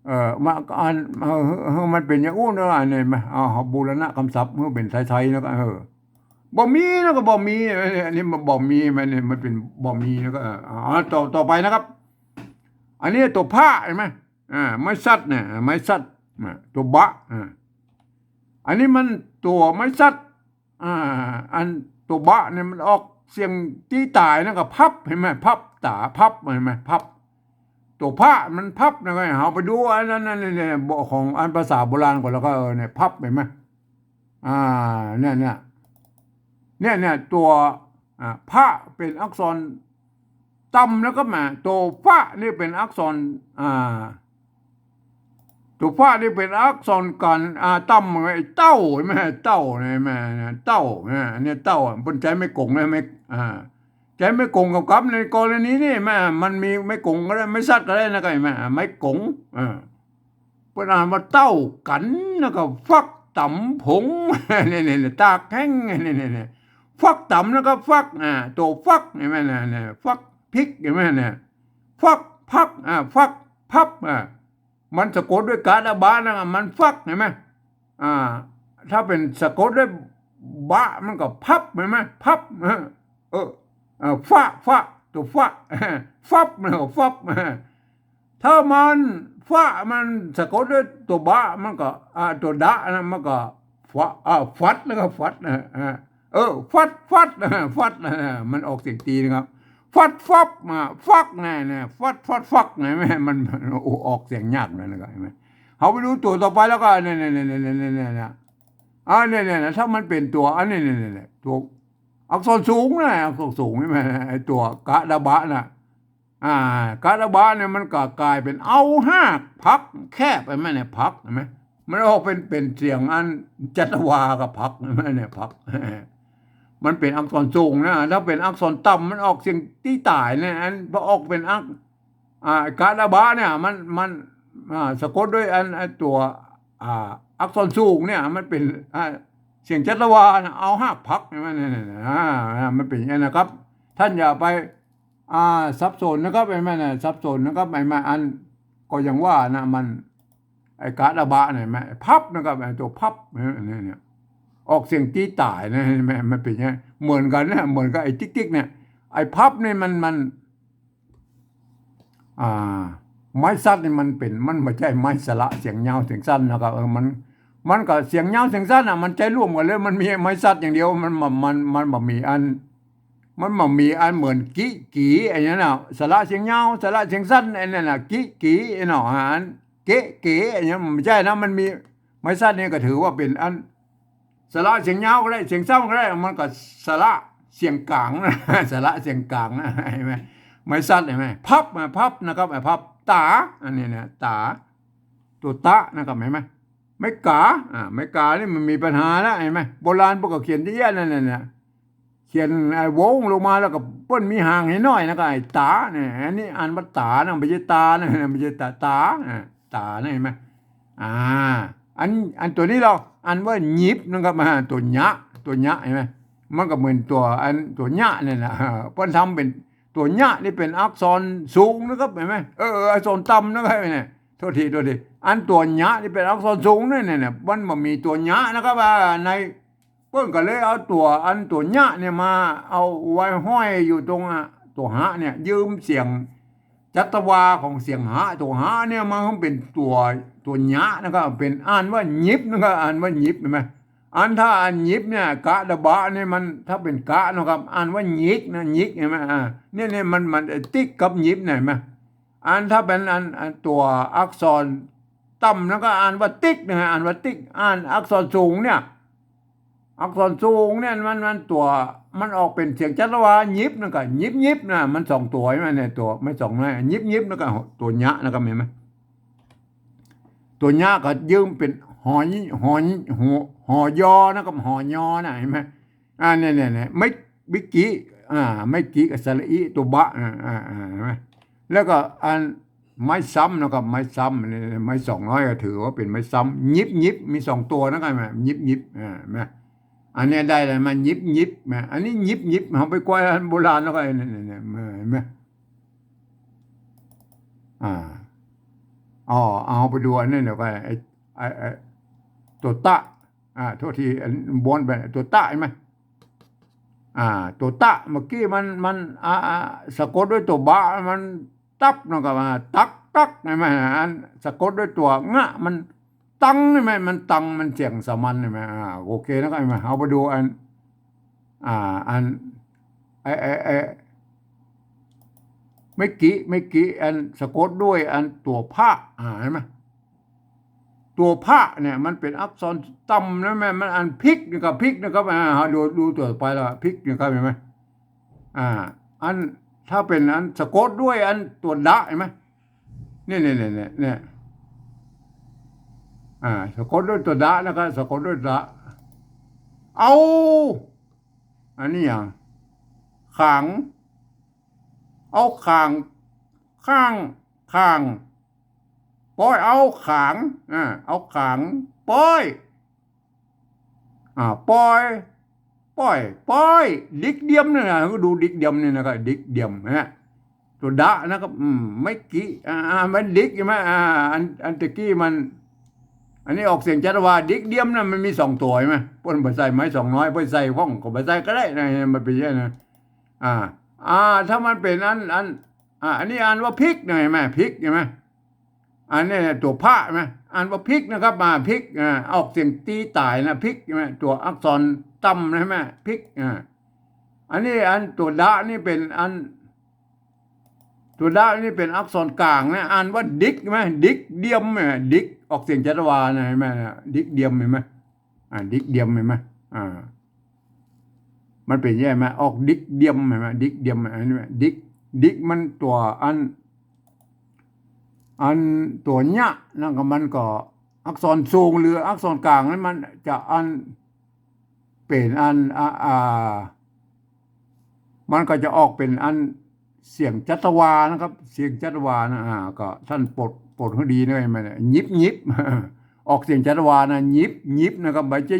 เออ มา อัน เออ หื้อ หื้อมันเป๋นอย่างอู้นนะ อันนี้มา เอา เอาบูรณะกำศัพท์ หื้อเป๋นไทยๆ นะก็ เออ บ่มีนะก็บ่มี อันนี้ อันนี้มันบ่มี มันเนี่ย มันเป๋นบ่มีนะก็ เออ เอา ต่อ ต่อไปนะครับ อันนี้ตั๋วพระ หันก่อ อ่า ไม้สัตว์เนี่ย ไม้สัตว์ อ่า ตั๋วบะ อ่า อันนี้มันตั๋วไม้สัตว์ อ่า อันตั๋วบะเนี่ยมันออกเสียงตี้ต๋ายนะก็พับ หันก่อ พับ ต๋าพับ หันก่อ พับ ตั๋วพระมันพับนะ เฮาไปดูอันนั้น นั่น เนี่ย บ่อของอันภาษาโบราณก่อน แล้วก็ เออ เนี่ย พับ หันก่อ อ่า เนี่ย เนี่ย เนี่ย เนี่ย ตั๋ว อ่า พระเป๋นอักษรต่ำนะครับ มา ตั๋วฟะนี่เป๋นอักษร อ่า ตั๋วฟะนี่เป๋นอักษรกัน อ่า ต่ำ ไอ้เต้า หันก่อ เต้า หันก่อ เต้า เนี่ย อันนี้เต้า เปิ้นใจ๊ไม้กงนะ ไม้ อ่า ใจ๊ไม้กงกับกำ ในกรณีนี้ หันก่อ มันมีไม้กงก็ได้ ไม้สัตว์ก็ได้นะ ก็หันก่อ ไม้กง เออ เปิ้นอ่านว่าเต้ากั๋น แล้วก็ฟักต๋ำผง เนี่ย เนี่ย เนี่ย ตากแห้ง เนี่ย เนี่ย เนี่ย ฟักต๋ำ แล้วก็ฟัก อ่า ตั๋วฟัก หันก่อ เนี่ย เนี่ย ฟักพริก หันก่อ เนี่ย ฟัก พัก อ่า ฟัก พับ อ่า มันสะกดด้วยกะดะบะนะ มันฟัก หันก่อ อ่า ถ้าเป๋นสะกดด้วยบะ มันก็พับ หันก่อ พับ เออ เออ เออ ฟะ ฟะ ตั๋วฟะ ฟับ มันก็ฟับ ถ้ามันฟะ มันสะกดด้วยตั๋วบะ มันก็ อ่า ตั๋วดะนะ มันก็ฟะ อ่า ฟัด แล้วก็ฟัดนะ อ่า เออ ฟัด ฟัด ฟัด มันออกเสียงตี้นะครับ ฟัด ฟับ อ่า ฟัก เนี่ย เนี่ย ฟัด ฟัด ฟัก เนี่ย แม่ มัน มัน โอ้ ออกเสียงยากเลยนะครับ หันก่อ เฮาไปดูตั๋วต่อไปแล้วก็ เนี่ย เนี่ย เนี่ย เนี่ย เนี่ย เนี่ย อ่า เนี่ย เนี่ย เนี่ย ถ้ามันเป๋นตั๋ว อันนี้ เนี่ย เนี่ย เนี่ย ตั๋วอักษรสูงนะ อักษรสูง หันก่อ ไอ้ตั๋วกะดะบะนะ อ่า กะดะบะเนี่ยมันก็ก๋ายเป๋นเอาฮากผักแคบ หันก่อ เนี่ย ผัก หันก่อ มันออกเป๋น เป๋นเสียงอันจัตวากับผัก หันก่อ เนี่ย ผัก มันเป๋นอักษรสูงนะ ถ้าเป๋นอักษรต่ำมันออกเสียงตี้ต๋ายนะ อันพอออกเป๋นอัก อ่า กะดะบะเนี่ย มัน มัน อ่า สะกดด้วยอัน อันตั๋ว อ่า อักษรสูงเนี่ย มันเป๋น อ่า เสียงจัตวานะ เอาฮากผัก หันก่อ เนี่ย เนี่ย เนี่ย อ่า มันเป๋นอย่างนั้นนะครับ ต้านอย่าไป อ่า สับสนนะครับ หันก่อ เนี่ย สับสนนะครับ หันก่อ อัน ก็อย่างว่านะ มัน ไอ้กะดะบะเนี่ย หันก่อ พับนะครับ ไอ้ตั๋วพับ เนี่ย เนี่ย เนี่ย ออกเสียงตี้ต๋ายนะ หันก่อ มันเป๋นอย่างนี้ เหมือนกั๋นนะ เหมือนกับไอ้ติ๊กๆ เนี่ย ไอ้พับนี่มัน มัน อ่า ไม้สัตว์นี่มันเป๋น มันบ่ใจ้ไม้สระเสียงยาวเสียงสั้นนะครับ เออ มัน มันก็เสียงยาวเสียงสั้นน่ะ มันใจ๊ร่วมกั๋นเลย มันมีไม้สัตว์อย่างเดียว มัน มัน มัน มันบ่มีอัน มันบ่มีอันเหมือนกิ กี อันนั้นน่ะ สระเสียงยาว สระเสียงสั้น อันนั้นน่ะ กิ กี ไอ้หนอ อัน เกะ เก๋ อันนั้นมันบ่ใจ้นะ มันมี ไม้สัตว์นี่ก็ถือว่าเป๋นอัน สระเสียงยาวก็ได้ เสียงสั้นก็ได้ มันก็สระเสียงก๋างนะ สระเสียงก๋างนะ หันก่อ ไม้สัตว์ หันก่อ พับ อ่า พับนะครับ อ่า พับ ต๋า อันนี้นะ ต๋า ตั๋วตะนะครับ หันก่อ ไม้ก๋า อ่า ไม้ก๋านี่มันมีปัญหาแล้ว หันก่อ โบราณเปิ้นก็เขียนเยอะแยะนั่นน่ะ เนี่ย เขียนไอ้วงลงมาแล้วก็เปิ้นมีห่างหื้อหน้อยนะ ก็ไอ้ต๋าเนี่ย อันนี้อ่านว่าต๋านะ บ่ใจ้ตานะ บ่ใจ้ต๋า ต๋า อ่า ต๋านะ หันก่อ อ่า อัน อันตั๋วนี้ลออ่านว่าหยิบนะครับ อ่า ตั๋วเยียะ ตั๋วเยียะ หันก่อ มันก็เหมือนตั๋วอัน ตั๋วเยียะเนี่ยนะ เปิ้นทำเป๋นตั๋วเยียะนี่เป๋นอักษรสูงนะครับ หันก่อ เออ อักษรต่ำนะครับ เนี่ย โทษที โทษที อันตั๋วเยียะนี่เป๋นอักษรสูงเนี่ย เนี่ย เนี่ย มันบ่มีตั๋วเยียะนะครับ อ่า ใน เปิ้นก็เลยเอาตั๋วอันตั๋วเยียะเนี่ยมาเอาไว้ห้อยอยู่ตรง อ่ะ ตั๋วหะเนี่ย ยืมเสียงจัตวาของเสียงหะ ตั๋วหะเนี่ยมาหื้อเป๋นตั๋ว ตั๋วเยียะนะครับ เป๋นอ่านว่าหยิบนะครับ อ่านว่าหยิบ หันก่อ อันถ้าอันหยิบเนี่ย กะดะบะเนี่ยมัน ถ้าเป๋นกะนะครับ อ่านว่าหยิกนะ หยิก หันก่อ อ่า เนี่ย เนี่ย มัน มัน ไอ้ติ๊กกับหยิบเนี่ย หันก่อ อันถ้าเป๋นอัน อันตั๋วอักษรต่ำแล้วก็อ่านว่าติ๊กนะ อ่านว่าติ๊ก อ่านอักษรสูงเนี่ย อักษรสูงเนี่ยมัน มันตั๋ว มันออกเป๋นเสียงจัตวา หยิบ หันก่อ หยิบ หยิบนะ มันสองตั๋ว หันก่อ เนี่ย ตั๋ว มันสองนะ หยิบ หยิบ หันก่อ ตั๋วเยียะนะครับ หันก่อ ตั๋วเยียะก็ยืมเป๋นหอ หอ หอ หอยอนะครับ หอยอนะ หันก่อ อ่า เนี่ย เนี่ย เนี่ย ไม้ ไม้กิ อ่า ไม้กิกับสระอิ ตั๋วบะ อ่า อ่า อ่า หันก่อ แล้วก็อันไม้ซ้ำนะครับ ไม้ซ้ำ ไม้สองน้อยก็ถือว่าเป๋นไม้ซ้ำ หยิบหยิบ มีสองตั๋วนะครับ หยิบหยิบ อ่า เห็นไหม อันนี้ได้แล้ว มาหยิบหยิบ นะ อันนี้หยิบหยิบ เฮาไปกวยอันโบราณแล้วก็ นี่ นี่ นี่ เห็นไหม อ่า อ๋อ เอาไปดูอันนี้เดี๋ยวก่อน ไอ้ ไอ้ ไอ้ ตั๋วตะ อ่า โทษที อันบนไป ตั๋วตะเห็นไหม อ่า ตั๋วตะ เมื่อกี้มัน มัน อ่า อ่า สะกดด้วยตั๋วบะ มันตับนะครับ อ่า ตัก ตัก เห็นไหม อันสะกดด้วยตั๋วงะ มันตัง เห็นไหม มันตัง มันเสียงสามัญ เห็นไหม อ่า โอเคนะครับ เห็นไหม เอาไปดูอัน อ่า อัน ไอ้ ไอ้ ไอ้ เมื่อกี้ เมื่อกี้ อันสะกดด้วยอันตั๋วพะ อ่า เห็นไหม ตั๋วพะเนี่ย มันเป๋นอักษรต่ำนะแม่ มันอันพริกนะครับ พริกนะครับ อ่า ดู ดูตั๋วไปแล้ว พริกนะครับ เห็นไหม อ่า อัน ถ้าเป๋นอันสะกดด้วยอันตั๋วดะ เห็นไหม เนี่ย เนี่ย เนี่ย เนี่ย เนี่ย อ่า สะกดด้วยตั๋วดะนะครับ สะกดด้วยดะ เอา อันนี้อย่าง ขาง เอาขาง ข้าง ข้าง ปอย เอาขาง อ่า เอาขาง ปอย อ่า ปอย ปอย ปอย ดิกเดียมเนี่ยนะ ก็ดูดิกเดียมเนี่ยนะครับ ดิกเดียมนะ ตั๋วดะนะครับ อืม เมื่อกี้ อ่า อ่า มันดิกใช่ไหม อ่า อัน อันตะกี้มัน อันนี้ออกเสียงจัตวา ดิกเดียมนะ มันมีสองตั๋วใช่ไหม เปิ้นบ่ใส่ไม้สองน้อย เปิ้นใส่พ่องก็บ่ใส่ก็ได้นะ มันเป๋นอย่างนั้นนะ อ่า อ่า ถ้ามันเป๋นอัน อัน อ่า อันนี้อ่านว่าพริกนะ เห็นไหม พริก เห็นไหม อันนี้ตั๋วพะ เห็นไหม อ่านว่าพริกนะครับ อ่า พริก อ่า ออกเสียงตีต๋ายนะ พริก เห็นไหม ตั๋วอักษรต่ำนะ เห็นไหม พริก อ่า อันนี้อันตั๋วดะนี่เป๋นอัน ตั๋วดะนี่เป๋นอักษรกลางนะ อ่านว่าดิก เห็นไหม ดิกเดียม เห็นไหม ดิก ออกเสียงจัตวานะ เห็นไหมนะ ดิกเดียม เห็นไหม อ่า ดิกเดียม เห็นไหม อ่า มันเป๋นอย่างนี้ไหม ออกดิกเดียม เห็นไหม ดิกเดียม อันนี้ไหม ดิก ดิกมันตั๋วอัน อันตั๋วเนี้ย นั่นก็มันก็อักษรสูงหรืออักษรกลางนั้นมันจะอันเป๋นอัน อ่า อ่า มันก็จะออกเป๋นอันเสียงจัตวานะครับ เสียงจัตวานะ อ่า ก็ต้านปด ปดหื้อดีนะ มันหยิบหยิบ ออกเสียงจัตวานะ หยิบหยิบนะครับ บ่ใจ้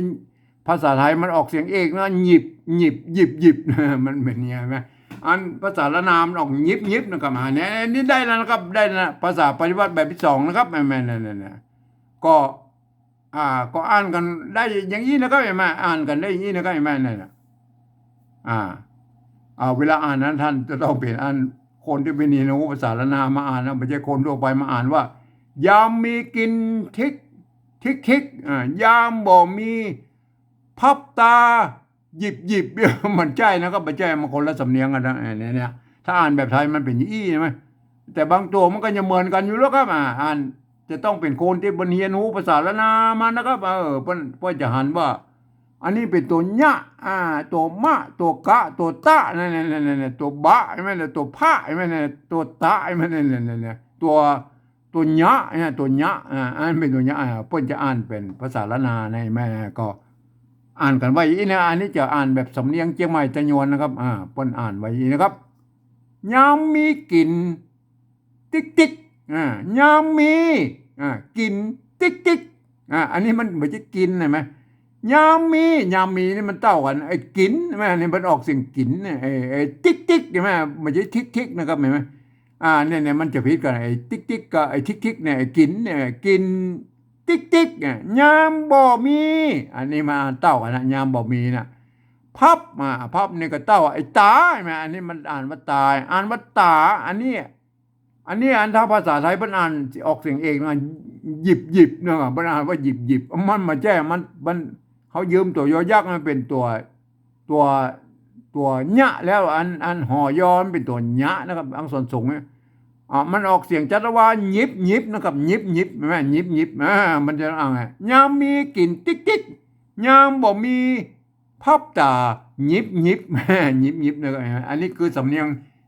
ภาษาไทยมันออกเสียงเอกนะ หยิบ หยิบ หยิบ หยิบ มันเป๋นอย่างนี้ไหม อันภาษาล้านนามันออกหยิบ หยิบนะครับ อ่า เนี่ย นี่ได้แล้วนะครับ ได้แล้วนะ ภาษาปฏิบัติแบบที่สองนะครับ แม่นๆ นั่นๆ ก็ อ่า ก็อ่านกั๋นได้อย่างอี้นะครับ เห็นไหม อ่านกั๋นได้อย่างอี้นะครับ เห็นไหม นั่นน่ะ อ่า อ่า เวลาอ่านนั้นต้านจะต้องเป๋นอัน คนตี้บ่เหียนฮู้ภาษาล้านนามาอ่านนะ บ่ใจ้คนทั่วไปมาอ่านว่า ยามมีกิ๋นติ๊กติ๊กติ๊ก อ่า ยามบ่มี พับต๋า หยิบหยิบ มันใจ้นะครับ บ่ใจ้ มันคนละสำเนียงกั๋นนะ เนี่ย เนี่ย ถ้าอ่านแบบไทยมันเป๋นอี้ใช่ไหม แต่บางตั๋วมันก็จะเหมือนกั๋นอยู่แล้วครับ อ่า อ่าน จะต้องเป๋นคนตี้บ่เหียนฮู้ภาษาล้านนามานะครับ เออ เปิ้น เปิ้นจะหันว่า อันนี้เป๋นตั๋วเนี้ย อ่า ตั๋วมะ ตั๋วกะ ตั๋วตะ นั่นๆๆๆ ตั๋วบะ ใช่ไหม ตั๋วพะ ใช่ไหม ตั๋วตะ ใช่ไหม นั่นๆๆๆ ตั๋ว ตั๋วเนี้ย เนี่ย ตั๋วเนี้ย อ่า อันเป๋นตั๋วเนี้ย อ่า เปิ้นจะอ่านเป๋นภาษาล้านนาในแม่ก็อ่านกั๋นไว้อี้นะ อันนี้จะอ่านแบบสำเนียงเจียงใหม่ตะยวนนะครับ อ่า เปิ้นอ่านไว้อี้นะครับ ยามมีกิ๋นติ๊กติ๊ก อ่า ยามมี อ่า กิ๋นติ๊กติ๊ก อ่า อันนี้มันบ่ใจ้กิ๋น เห็นไหม ยามมี ยามมีนี่มันเต้ากั๋น ไอ้กิ๋น เห็นไหม อันนี้มันออกเสียงกิ๋นเนี่ย ไอ้ ไอ้ติ๊กติ๊ก เห็นไหม บ่ใจ้ติ๊กติ๊กนะครับ เห็นไหม อ่า เนี่ย เนี่ย มันจะผิดกั๋น ไอ้ติ๊กติ๊กกับไอ้ติ๊กติ๊กเนี่ย ไอ้กิ๋นเนี่ย กิ๋นติ๊กติ๊กเนี่ย ยามบ่มี อันนี้มันเต้ากั๋นนะ ยามบ่มีนะ พับ อ่า พับนี่ก็เต้า ไอ้ต๋า ใช่ไหม อันนี้มันอ่านว่าต๋า อ่านว่าต๋า อันนี้ อันนี้อันถ้าภาษาไทยเปิ้นอ่านออกเสียงเอกนะ หยิบหยิบนะ เปิ้นอ่านว่าหยิบหยิบ มันบ่ใจ้ มัน มัน เฮายืมตั๋วยอยักษ์มาเป๋นตั๋ว ตั๋ว ตั๋วเนี้ยแล้ว อัน อันหอยอมันเป๋นตั๋วเนี้ยนะครับ อักษรสูงเนี่ย อ่า มันออกเสียงจัตวา หยิบหยิบนะครับ หยิบหยิบ เห็นไหม หยิบหยิบ อ่า มันจะอ่านไง ยามมีกิ๋นติ๊กติ๊ก ยามบ่มี พับต๋า หยิบหยิบ หยิบหยิบนะครับ อันนี้คือสำเนียง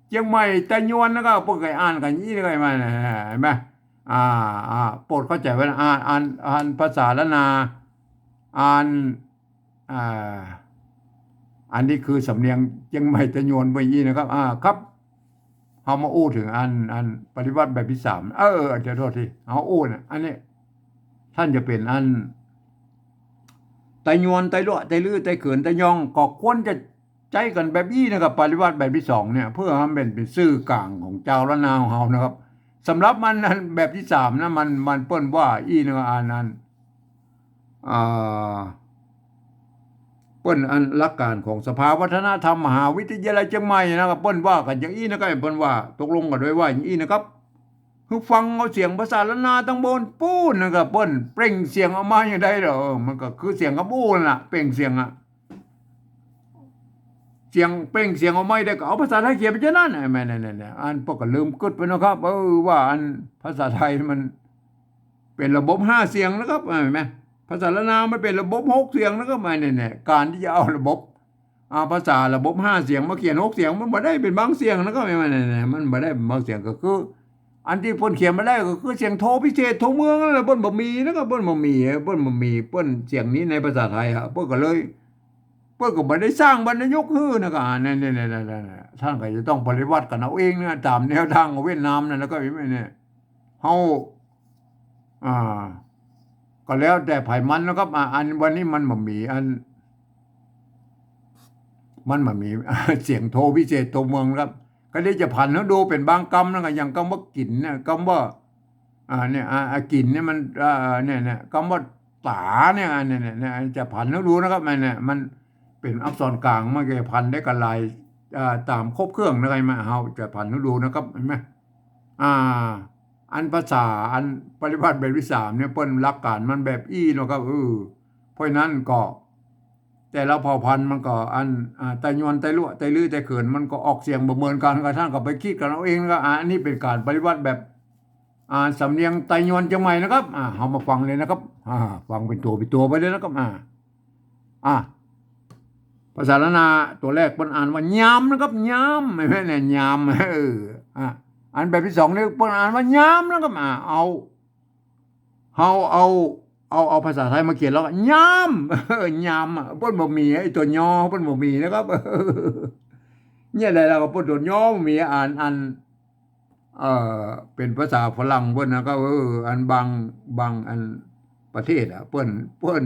เจียงใหม่ตะยวนนะครับ เปิ้นก็อ่านกั๋นอี้นะครับ เห็นไหม อ่า อ่า โปรดเข้าใจ๋ไว้นะ อ่าน อ่าน อ่านภาษาล้านนา อ่าน อ่า อันนี้คือสำเนียงเจียงใหม่ตะยวนเปิ้นอี้นะครับ อ่า ครับ เอามาอู้เถิงอัน อันปริวรรตแบบตี้สาม เออ เดี๋ยวโทษที เอาอู้นะ อันนี้ ต้านจะเป๋นอัน ไตยวน ไตลัวะ ไตลื้อ ไตเขิน ไตยอง ก็ควรจะใจ๊กั๋นแบบอี้นะครับ ปริวรรตแบบตี้สองเนี่ย เปื้อหื้อมันเป๋น เป๋นสื่อกลางของจาวล้านนาของเฮานะครับ สำหรับมันอันแบบตี้สามนะ มัน มันเปิ้นว่าอี้นะ อันนั้น อ่า เปิ้นอันหลักก๋านของสภาวัฒนธรรมมหาวิทยาลัยเจียงใหม่นะครับ เปิ้นว่ากั๋นอย่างอี้นะครับ เปิ้นว่าตกลงกั๋นไว้ว่าอย่างอี้นะครับ หื้อฟังเอาเสียงภาษาล้านนาตังบนปู๊นนะครับ เปิ้นเปล่งเสียงออกมาอย่างใดเหรอ เออ มันก็คือเสียงกำอู้นั่นล่ะ เปล่งเสียงอะ เสียง เปล่งเสียงออกมาได้ก็เอาภาษาไทยเขียนไปจะนั้น แม่นๆๆๆ อันเปิ้นก็ลืมกึ๊ดไปนะครับ เออ ว่าอันภาษาไทยมันเป๋นระบบห้าเสียงนะครับ เห็นไหม ภาษาล้านนามันเป๋นระบบหกเสียงนะครับ แม่นๆๆ ก๋านตี้จะเอาระบบ อ่า ภาษาระบบห้าเสียงมาเขียนหกเสียง มันบ่ได้เป๋นบางเสียงนะครับ แม่นๆๆ มันบ่ได้เป๋นบางเสียง ก็คือ อันตี้เปิ้นเขียนมาได้ก็คือเสียงโทพิเศษโทเมืองนั่นแหละ เปิ้นบ่มีนะครับ เปิ้นบ่มี เปิ้นบ่มี เปิ้นเสียงนี้ในภาษาไทยอะ เปิ้นก็เลย เปิ้นก็บ่ได้สร้างวรรณยุกต์หื้อนะ ก็ อ่า นั่นๆๆๆๆ ต้านก็จะต้องปริวรรตกั๋นเอาเองนะ ต๋ามแนวตางของเวียดนามนั่น แล้วก็เนี่ย เฮา อ่า ก็แล้วแต่ใผมันนะครับ อ่า อันวันนี้มันบ่มีอัน มันบ่มี เสียงโทพิเศษโทเมืองครับ ก็เดี๋ยวจะผันหื้อดูเป๋นบางกำนะ ก็อย่างกำว่ากิ๋นเนี่ย กำว่า อ่า เนี่ย อ่า อ่า กิ๋นเนี่ยมัน อ่า เนี่ย เนี่ย กำว่าต๋าเนี่ย อ่า เนี่ย เนี่ย เนี่ย จะผันหื้อดูนะครับ มันเนี่ย มันเป๋นอักษรกลาง มันก็จะผันได้กั๋นหลาย อ่า ต๋ามครบเครื่องนะครับ เฮาจะผันหื้อดูนะครับ หันก่อ อ่า อันภาษา อันปริวรรตแบบตี้สามเนี่ย เปิ้นหลักก๋านมันแบบอี้เนาะครับ เออ เพราะฉะนั้นก็ แต่ละเผ่าพันธุ์มันก็อัน อ่า ไตยวน ไตลัวะ ไตลื้อ ไตเขิน มันก็ออกเสียงบ่เหมือนกั๋น ก็ต้านก็ไปกึ๊ดกั๋นเอาเองนะครับ อ่า อันนี้เป๋นก๋านปริวรรตแบบ อ่า สำเนียงไตยวนเจียงใหม่นะครับ อ่า เฮามาฟังเลยนะครับ อ่า ฟังเป๋นตั๋วเป๋นตั๋วไปเลยนะครับ อ่า อ่า ภาษาล้านนาตั๋วแรกเปิ้นอ่านว่ายามนะครับ ยาม แม่นบ่เนี่ย ยาม เออ อ่า อันแบบตี้สองนี่เปิ้นอ่านว่ายามนะครับ อ่า เอา เฮาเอา เอา เอาภาษาไทยมาเขียนแล้วก็ยาม ยามอะ เปิ้นบ่มี ไอ้ตั๋วยอเปิ้นบ่มีนะครับ เนี่ยแหละ แล้วก็เปิ้นตั๋วยอบ่มี อ่าน อ่าน เอ่อ เป๋นภาษาฝรั่งเปิ้นนะครับ เออ อันบาง บางอันประเทศอะ เปิ้น เปิ้น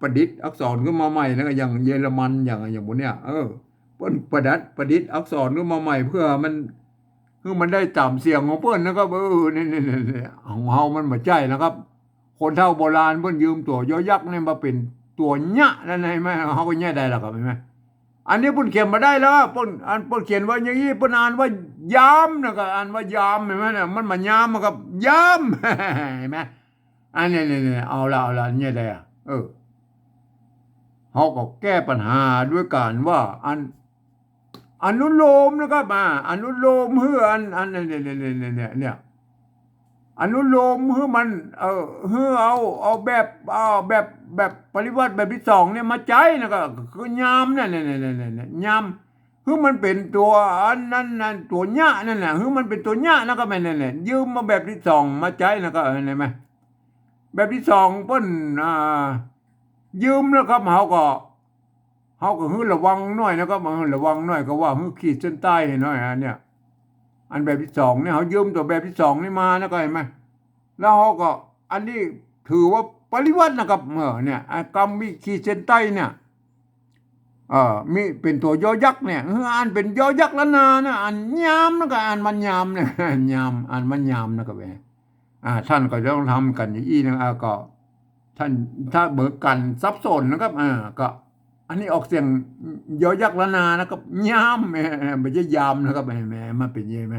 ประดิษฐ์อักษรขึ้นมาใหม่นะ ก็อย่างเยอรมัน อย่าง อย่างพวกเนี่ย เออ เปิ้นประดัด ประดิษฐ์อักษรขึ้นมาใหม่ เปื้อมัน คือมันได้ต๋ามเสียงของเปิ้นนะครับ เออ นี่ๆๆๆ ของเฮามันบ่ใจ้นะครับ คนเฒ่าโบราณเปิ้นยืมตั๋วยอยักษ์เนี่ยมาเป๋นตั๋วเยียะนั่น หันก่อ เฮาก็เยียะได้แล้วครับ หันก่อ อันนี้เปิ้นเขียนบ่ได้แล้ว เปิ้น อันเปิ้นเขียนว่าอย่างอี้ เปิ้นอ่านว่ายามนะ ก็อ่านว่ายาม หันก่อ เนี่ย มันบ่ยามอะครับ ยาม หันก่อ อันนี้ นี่ๆ เอาละ เอาละ เยียะได้อะ เออ เฮาก็แก้ปัญหาด้วยก๋านว่า อัน อนุโลมนะครับ อ่า อนุโลมหื้ออัน อัน เนี่ย เนี่ย อนุโลมหื้อมัน เอ่อ หื้อเอา เอาแบบ เอาแบบ แบบปริวรรตแบบตี้สองเนี่ยมาใจ๊นะ ก็คือยามเนี่ย เนี่ย ยาม หื้อมันเป๋นตั๋วอันนั้น นั้น ตั๋วเยียะนั่นน่ะ หื้อมันเป๋นตั๋วเยียะนะครับ นั่นแหละ ยืมมาแบบตี้สองมาใจ๊นะ ก็ เออ หันก่อ แบบตี้สองเปิ้น อ่า ยืมนะครับ เฮาก็ เฮาก็หื้อระวังหน่อยนะครับ เออ ระวังหน่อยก็ว่าหื้อขีดเส้นใต้หน่อย อันเนี่ย อันแบบตี้สองเนี่ย เฮายืมตั๋วแบบตี้สองนี่มานะ ก็หันก่อ แล้วเฮาก็ อันนี้ถือว่าปริวรรตนะครับ เออ เนี่ย อันกำมีขีดเส้นใต้เนี่ย เออ มีเป๋นตั๋วยอยักษ์เนี่ย หื้ออ่านเป๋นยอยักษ์ล้านนานะ อ่านยามนะ ก็อ่านมันยามเนี่ย ยาม อ่านมันยามนะครับ อ่า ต้านก็ต้องทำกั๋นอย่างอี้นะ อ่า ก็ ต้าน ถ้าเป๋นก๋านสับสนนะครับ อ่า ก็ อันนี้ออกเสียงยอยักษ์ล้านนานะครับ ยาม เออ บ่ใจ้ยามนะครับ แหม มันเป๋นยังไง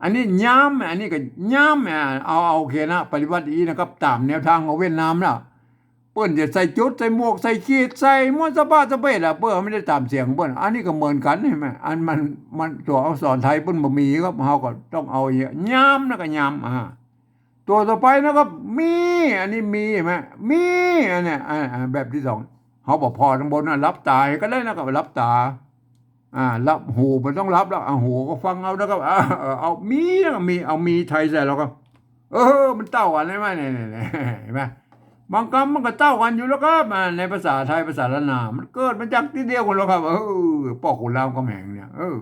อันนี้ยาม อันนี้ก็ยาม อ่า เอา เอา โอเคนะ ปริวรรตอี้นะครับ ต๋ามแนวตางของเวียดนามนะ เปิ้นจะใส่จุด ใส่หมวก ใส่ขีด ใส่หมวกสะบาสะเบดอะ เปิ้นบ่ได้ต๋ามเสียงเปิ้น อันนี้ก็เหมือนกั๋น หันก่อ อันมัน มันตั๋วอักษรไทยเปิ้นบ่มีครับ เฮาก็ต้องเอาอย่างเงี้ย ยามนะ ก็ยาม อ่า ตั๋วต่อไปนะครับ มี อันนี้มี หันก่อ มี อันเนี้ย อ่า อ่า แบบตี้สอง เฮาบ่ผ่อตังบนนะ หลับต๋าก็ได้นะครับ หลับต๋า อ่า หลับ หูบ่ต้องหลับแล้ว อ่า หูก็ฟังเอานะครับ อ่า เออ เอา มี นะครับ มี เอา มีไทยใส่แล้วก็ เออ มันเต้ากั๋น หันก่อ เนี่ย เนี่ย เนี่ย หันก่อ บางกำมันก็เต้ากั๋นอยู่แล้วครับ อ่า ในภาษาไทย ภาษาล้านนา มันเกิดมาจากตี้เดียวกั๋นแล้วครับ เออ ป้อขุนรามคำแหงเนี่ย เออ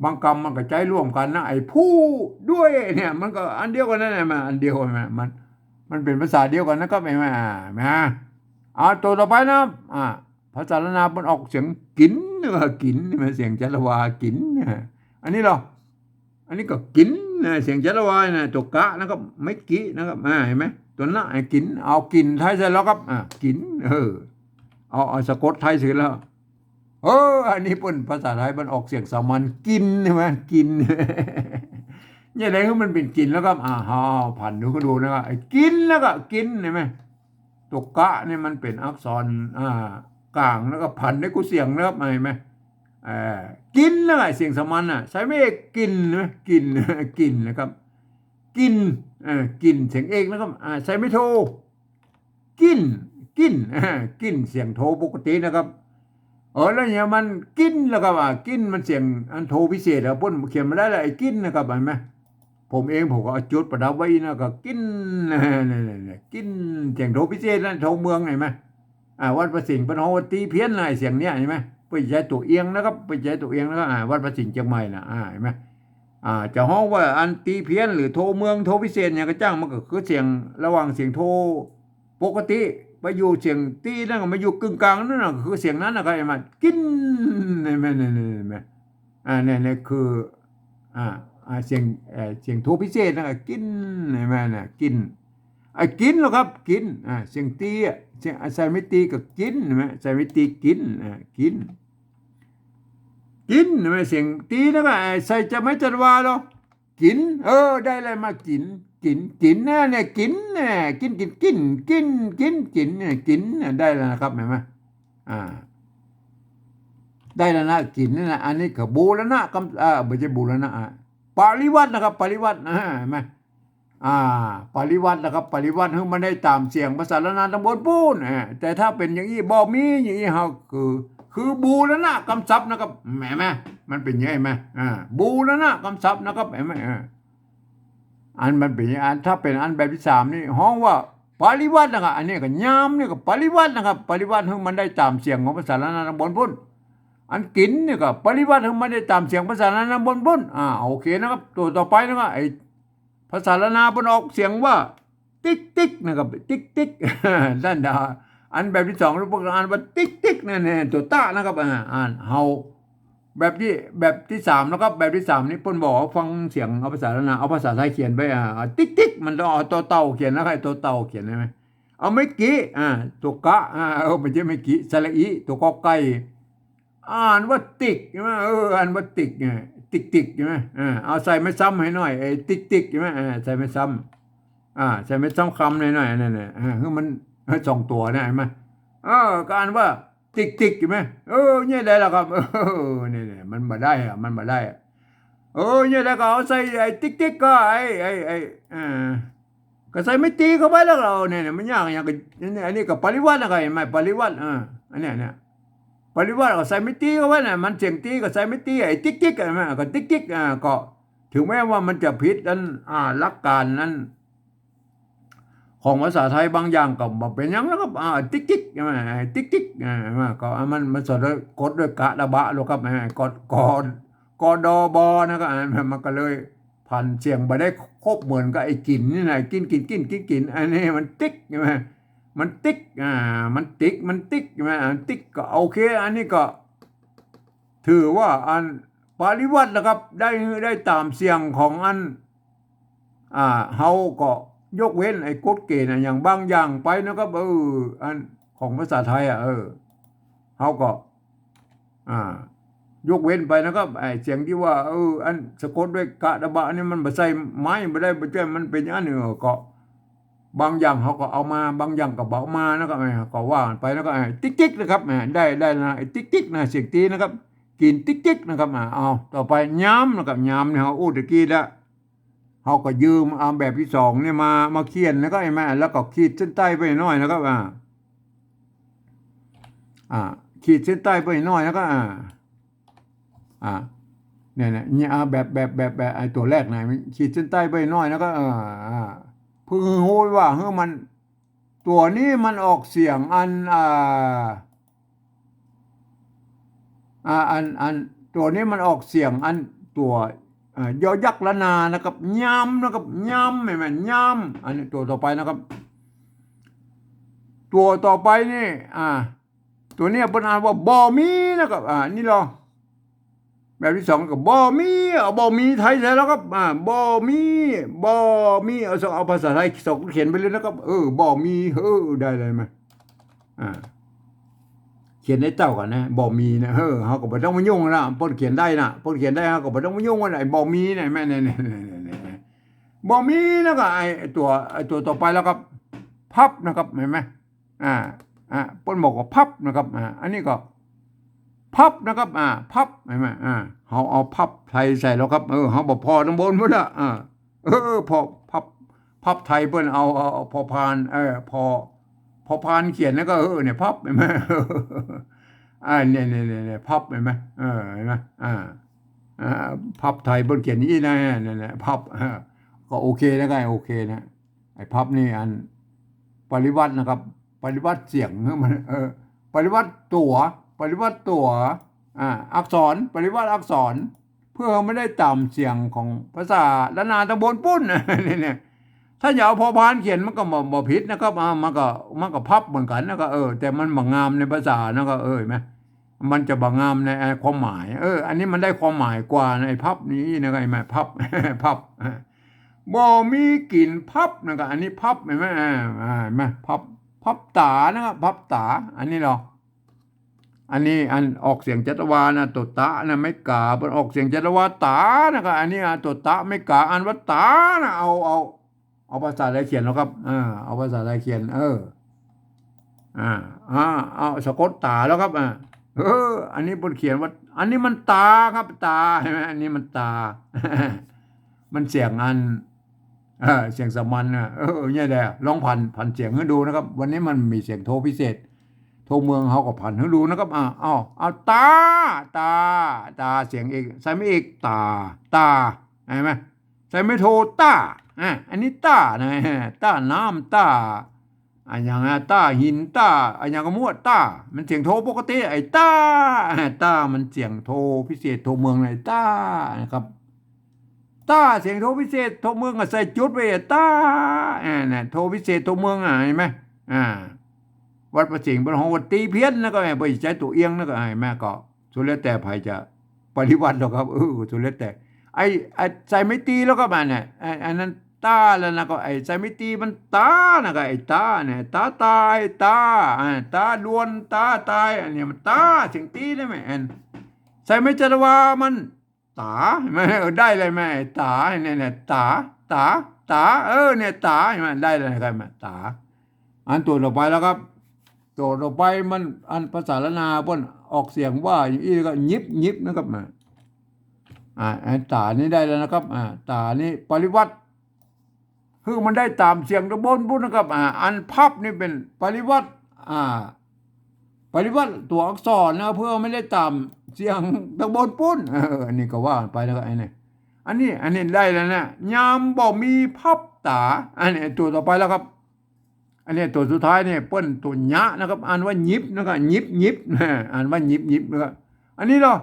บางกำมันก็ใจ๊ร่วมกั๋นนะ ไอ้ผู้ด้วยเนี่ย มันก็อันเดียวกั๋นนั่นแหละ มันอันเดียวกั๋นนะ มัน มันเป๋นภาษาเดียวกั๋นนะครับ เห็นไหม อ่า นะ อ่า ตัวต่อไปนะ อ่า ภาษาล้านนามันออกเสียงกิ๋น เออ กิ๋น เห็นไหม เสียงจัตวา กิ๋น นะ อันนี้เหรอ อันนี้ก็กิ๋นนะ เสียงจัตวานะ ตัวกะนะครับ ไม่กินะครับ อ่า เห็นไหม ตัวนะ ไอ้กิ๋น เอากิ๋นไทยใส่แล้วครับ อ่า กิ๋น เออ เอา เอาสะกดไทยใส่แล้ว เออ อันนี้เปิ้นภาษาไทยมันออกเสียงสามัญ กิ๋น เห็นไหม กิ๋น เนี่ยอะไรคือมันเป๋นกิ๋นแล้วครับ อ่า เอาผันดูก็ดูนะครับ ไอ้กิ๋นแล้วก็กิ๋น เห็นไหม ตัวกะเนี่ยมันเป๋นอักษร อ่า ก๋างแล้วก็ผันได้กู้เสียงนะครับ เห็นไหม เอ่อ กิ๋นนะครับ เสียงสามัญน่ะ ใส่ไม่เอก กิ๋นนะ กิ๋น กิ๋นนะครับ กิ๋น เอ่อ กิ๋น เสียงเอกนะครับ อ่า ใส่ไม่โท กิ๋น กิ๋น อ่า กิ๋น เสียงโทปกตินะครับ เออ แล้วเนี่ยมันกิ๋นแล้วก็ว่ากิ๋นมันเสียงอันโทพิเศษอะ เปิ้นเขียนบ่ได้แล้ว ไอ้กิ๋นนะครับ เห็นไหม ผมเองผมก็เอาจุดประดับไว้นะ ก็กิ๋น เนี่ยๆๆ กิ๋น เสียงโทพิเศษนะ โทเมือง เห็นไหม อ่า วัดพระสิงห์เปิ้นฮ้องว่าตี้เพี้ยนนะ ไอ้เสียงเนี่ย เห็นไหม เปิ้นใจ๊ตั๋วเอียงนะครับ เปิ้นใจ๊ตั๋วเอียงนะครับ อ่า วัดพระสิงห์เจียงใหม่น่ะ อ่า เห็นไหม อ่า จะฮ้องว่าอันตี้เพี้ยนหรือโทเมือง โทพิเศษเนี่ยก็จ้าง มันก็คือเสียงระหว่างเสียงโทปกติ ไปอยู่เสียงตี้นั่นก็มาอยู่กึ่งกลางนั่นน่ะ ก็คือเสียงนั้นนะครับ เห็นไหม กิ๋น เห็นไหม เนี่ยๆๆ เห็นไหม อ่า เนี่ย เนี่ยคือ อ่า อ่า เสียง เอ่อ เสียงโทพิเศษนะ กิ๋น เห็นไหมน่ะ กิ๋น ไอ้กิ๋นเหรอครับ กิ๋น อ่า เสียงตี้อะ เสียง อ่า ใส่ไม่ตี้ก็กิ๋น เห็นไหม ใส่ไม่ตี้กิ๋น อ่า กิ๋น กิ๋น เห็นไหม เสียงตี้นะก็ อ่า ใส่จะไม่จัตวาเหรอ กิ๋น เออ ได้อะไรมา กิ๋น กิ๋น กิ๋นนะเนี่ย กิ๋นนะ กิ๋น กิ๋น กิ๋น กิ๋น กิ๋น กิ๋น กิ๋นเนี่ย กิ๋นนะ ได้แล้วนะครับ เห็นไหม อ่า ได้แล้วนะ กิ๋นนี่นะ อันนี้ก็บูรณะกำ อ่า บ่ใจ้บูรณะ อ่ะ ปริวรรตนะครับ ปริวรรต อ่า เห็นไหม อ่า ปริวรรตนะครับ ปริวรรตหื้อมันได้ต๋ามเสียงภาษาล้านนาตังบนปู้น อ่า แต่ถ้าเป๋นอย่างอี้ บ่มีอย่างอี้ เฮาคือ คือบูรณะกำศัพท์นะครับ เห็นไหม มันเป๋นอย่างนี้ เห็นไหม อ่า บูรณะกำศัพท์นะครับ เห็นไหม อ่า อันมันเป๋นอย่าง อัน ถ้าเป๋นอันแบบตี้สามนี่ฮ้องว่าปริวรรตนะครับ อันนี้ก็ยามนี่ก็ปริวรรตนะครับ ปริวรรตหื้อมันได้ต๋ามเสียงของภาษาล้านนาตังบนปู้น อันกิ๋นนี่ก็ปริวรรตหื้อมันได้ต๋ามเสียงภาษาล้านนาตังบนปู้น อ่า โอเคนะครับ ตั๋วต่อไปนะครับ ไอ้ภาษาล้านนาเปิ้นออกเสียงว่า ติ๊กติ๊กนะครับ ติ๊กติ๊ก นั่นนะ อันแบบตี้สอง พวกเราอ่านว่าติ๊กติ๊กนั่นแหละ ตั๋วตะนะครับ อ่า อ่านเฮา แบบตี้ แบบตี้สามนะครับ แบบตี้สามนี่เปิ้นบอกว่าฟังเสียง เอาภาษาล้านนา เอาภาษาไทยเขียนไป อ่า ติ๊กติ๊ก มันต้องเอาตั๋วเต่าเขียนนะครับ ตั๋วเต่าเขียน เห็นไหม เอาไม่กิ อ่า ตั๋วกะ อ่า เออ บ่ใจ้ไม่กิ สระอิ ตั๋วกอไก่ อ่านว่าติก ใช่ไหม เออ อ่านว่าติกไง ติ๊กติ๊ก ใช่ไหม อ่า เอาใส่ไม้ซ้ำหื้อหน่อย ไอ้ติ๊กติ๊ก ใช่ไหม อ่า ใส่ไม้ซ้ำ อ่า ใส่ไม้ซ้ำคำหน่อยๆ นั่นน่ะ อ่า หื้อมัน หื้อสองตั๋วเนี่ย เห็นไหม เออ ก็อ่านว่า ติ๊กติ๊ก ใช่ไหม เออ เนี่ยได้แล้วครับ เออ เนี่ยๆ มันบ่ได้อะ มันบ่ได้อะ เออ เนี่ยได้ก็เอาใส่ไอ้ติ๊กติ๊ก ก็ไอ้ ไอ้ ไอ้ อ่า ก็ใส่ไม่ตีเข้าไปแล้วก็เอาเนี่ย เนี่ย มันยากหยังก็ เนี่ย อันนี้ก็ปริวรรตนะครับ เห็นไหม ปริวรรต อ่า อันเนี้ย เนี่ย ปริวรรตก็ใส่ไม่ตีเข้าไปน่ะ มันเสียงตีก็ใส่ไม่ตี ไอ้ติ๊กติ๊ก เห็นไหม ก็ติ๊กติ๊ก อ่า ก็ถึงแม้ว่ามันจะผิดอัน อ่า หลักการนั้น ของภาษาไทยบางอย่างก็บ่เป๋นหยังแล้วครับ อ่า ติ๊กติ๊ก ใช่ไหม ไอ้ติ๊กติ๊ก อ่า เห็นไหม ก็มัน มันสะกดด้วยกะระบะแล้วครับ อ่า กอ กอ กอ ดอ บอ นะครับ อ่า มันก็เลย ผันเสียงบ่ได้ครบเหมือนกับไอ้กิ๋นนี่นะ กิ๋น กิ๋น กิ๋น กิ๋น กิ๋น อันนี้มันติ๊ก ใช่ไหม มันติ๊ก อ่า มันติ๊ก มันติ๊ก ใช่ไหม อ่า ติ๊กก็โอเค อันนี้ก็ ถือว่าอันปริวรรตนะครับ ได้ ได้ต๋ามเสียงของอัน อ่า เฮาก็ยกเว้นไอ้กฎเกณฑ์อะ อย่างบางอย่างไปนะครับ เออ อันของภาษาไทยอะ เออ เฮาก็ อ่า ยกเว้นไปนะครับ ไอ้เสียงตี้ว่า เออ อันสะกดด้วยกะระบะนี่มันบ่ใส่ไม้บ่ได้ บ่ใจ้ มันเป๋นอันนี้ เออ ก็บางอย่างเฮาก็เอามา บางอย่างก็บ่เอามานะครับ เออ ก็ว่ากั๋นไป แล้วก็ เออ ติ๊กติ๊กนะครับ เออ ได้ ได้นะ ไอ้ติ๊กติ๊กนะ เสียงตีนะครับ กิ๋นติ๊กติ๊กนะครับ อ่า เอา ต่อไปยามนะครับ ยามนี่เฮาอู้ตะกี้แล้ว เฮาก็ยืมเอาแบบตี้สองนี่มา มาเขียนนะครับ เห็นไหม แล้วก็ขีดเส้นใต้ไว้หน่อยนะครับ อ่า อ่า ขีดเส้นใต้ไว้หน่อยนะครับ อ่า อ่า เนี่ย เนี่ย เนี่ย อ่า แบบ แบบ แบบ แบบ ไอ้ตั๋วแรกนะ ขีดเส้นใต้ไว้หน่อยนะครับ อ่า อ่า เพื่อหื้อฮู้ว่า หื้อมัน ตั๋วนี้มันออกเสียงอัน อ่า อ่า อัน อัน ตั๋วนี้มันออกเสียงอัน ตั๋ว อ่า ยอยักษ์ละนานะครับ ยำนะครับ ยำ หันก่อ ยำ อันนี้ตั๋วต่อไปนะครับ ตั๋วต่อไปนี่ อ่า ตั๋วนี้เปิ้นอ่านว่าบ่มีนะครับ อ่า นี่ลอ แบบตี้สองก็บ่มี เอาบ่มีไทยใส่แล้วครับ อ่า บ่มี บ่มี เอาสอง เอาภาษาไทยสองเขียนไปเลยนะครับ เออ บ่มี เออ ได้เลยมา อ่า เขียนได้เต้ากั๋นนะ บ่มีนะ เออ เฮาก็บ่ต้องมายุ่งละ เปิ้นเขียนได้นะ เปิ้นเขียนได้ เฮาก็บ่ต้องมายุ่งละ ไอ้บ่มีเนี่ย แม่น เนี่ย เนี่ย เนี่ย เนี่ย บ่มี แล้วก็ไอ้ตั๋ว ไอ้ตั๋วต่อไปแล้วครับ พับนะครับ หันก่อ อ่า อ่า เปิ้นบอกว่าพับนะครับ อ่า อันนี้ก็ พับนะครับ อ่า พับ หันก่อ อ่า เฮาเอาพับไทยใส่แล้วครับ เออ เฮาบ่ผ่อตังบนพุ้นละ อ่า เออ ผ่อ พับ พับไทยเปิ้นเอา เอา เอาผ่อพาน เออ ผ่อ ผ่อพานเขียนแล้วก็ เออ เนี่ย พับ หันก่อ อ่า เนี่ย เนี่ย เนี่ย เนี่ย พับ หันก่อ เออ หันก่อ อ่า อ่า พับไทยเปิ้นเขียนอย่างนี้นะ เนี่ย เนี่ย พับ เออ ก็โอเคนะ ก็โอเคนะ ไอ้พับนี่อันปริวัตินะครับ ปริวัติเสียงมัน เออ ปริวัติตั๋ว ปริวัติตั๋ว อ่า อักษร ปริวัติอักษร เพื่อไม่ได้ต๋ามเสียงของภาษาล้านนาต๋างบนปุ้น เนี่ย เนี่ย ถ้าจะเอาผ่อพานเขียนมันก็บ่ บ่ผิดนะครับ อ่า มันก็ มันก็พับเหมือนกั๋นนะ ก็ เออ แต่มันบ่งามในภาษานะ ก็ เออ หันก่อ มันจะบ่งามใน เอ่อ ความหมาย เออ อันนี้มันได้ความหมายกว่านะ ไอ้พับนี่นะ หันก่อ พับ พับ บ่มีกิ๋นพับนะ ก็อันนี้พับ หันก่อ อ่า อ่า หันก่อ พับ พับต๋านะครับ พับต๋า อันนี้ลอ อันนี้อันออกเสียงจัตวานะ ตั๋วตะนะ ไม้ก๋า เปิ้นออกเสียงจัตวา ต๋านะ ก็อันนี้ อ่า ตั๋วตะ ไม้ก๋า อ่านว่าต๋านะ เอา เอา เอาภาษาไทยเขียนแล้วครับ อ่า เอาภาษาไทยเขียน เออ อ่า อ่า เอาสะกดต๋าแล้วครับ อ่า เออ อันนี้เปิ้นเขียนว่า อันนี้มันต๋าครับ ต๋า หันก่อ อันนี้มันต๋า มันเสียงอัน เออ เสียงสามัญนะ เออ เนี่ยแหละ ลองผัน ผันเสียงหื้อดูนะครับ วันนี้มันมีเสียงโทพิเศษ โทเมือง เฮาก็ผันหื้อดูนะครับ อ่า เอา เอาต๋า ต๋า ต๋า เสียงเอก ใส่ไม้เอก ต๋า ต๋า หันก่อ ใส่ไม้โท ต้า อ่ะ อันนี้ต้านะ ต้าน้ำ ต้า อะหยังอะ ต้าหิน ต้า อะหยังก็มั่ว ต้า มันเสียงโทปกติ ไอ้ต้า อ่ะ ต้ามันเสียงโทพิเศษ โทเมือง ไอ้ต้านะครับ ต้า เสียงโทพิเศษ โทเมืองก็ใส่จุดไว้ ไอ้ต้า อ่ะ เนี่ย โทพิเศษ โทเมือง อ่ะ หันก่อ อ่า วัดพระสิงห์ เปิ้นฮ้องว่าตีเพี้ยนนะ ก็ เปิ้นใจ๊ตั๋วเอียงนะ ก็ หันก่อ สุดแล้วแต่ใผจะปริวัติแล้วครับ เออ สุดแล้วแต่ ไอ้ ไอ้ใส่ไม้ตีแล้วก็มาเนี่ย ไอ้ อันนั้นต้าแล้วนะ ก็ไอ้ใส่ไม้ตีมันต๋านะ ก็ไอ้ต๋าเนี่ย ต๋าตาย ต๋า อ่า ต๋าดวน ต๋าตาย อันนี้มันต๋า เสียงตีได้ไหม อันใส่ไม้จัตวามันต๋า หันก่อ เออ ได้เลยไหม ไอ้ต๋าเนี่ย เนี่ย ต๋า ต๋า ต๋า เออ เนี่ย ต๋า หันก่อ ได้เลยนะครับ ต๋า อันตั๋วต่อไปแล้วครับ ตั๋วต่อไปมัน อันภาษาล้านนาเปิ้นออกเสียงว่าอย่างอี้ก็ หยิบ หยิบนะครับ อ่า อ่า อันต๋านี่ได้แล้วนะครับ อ่า ต๋านี่ปริวัติ คือมันได้ต๋ามเสียงต๋างบนปุ้นนะครับ อ่า อันพับนี่เป๋นปริวัติ อ่า ปริวัติตั๋วอักษรนะ เพื่อไม่ได้ต๋ามเสียงต๋างบนปุ้น เออ อันนี้ก็ว่าไปแล้วก็ อันนี้ อันนี้ อันนี้ได้แล้วนะ ยามบ่มีพับต๋า อันนี้ตั๋วต่อไปแล้วครับ อันนี้ตั๋วสุดท้ายนี่เปิ้นตั๋วยะนะครับ อ่านว่าหยิบนะครับ หยิบ หยิบ อ่านว่าหยิบ หยิบนะครับ อันนี้ลอ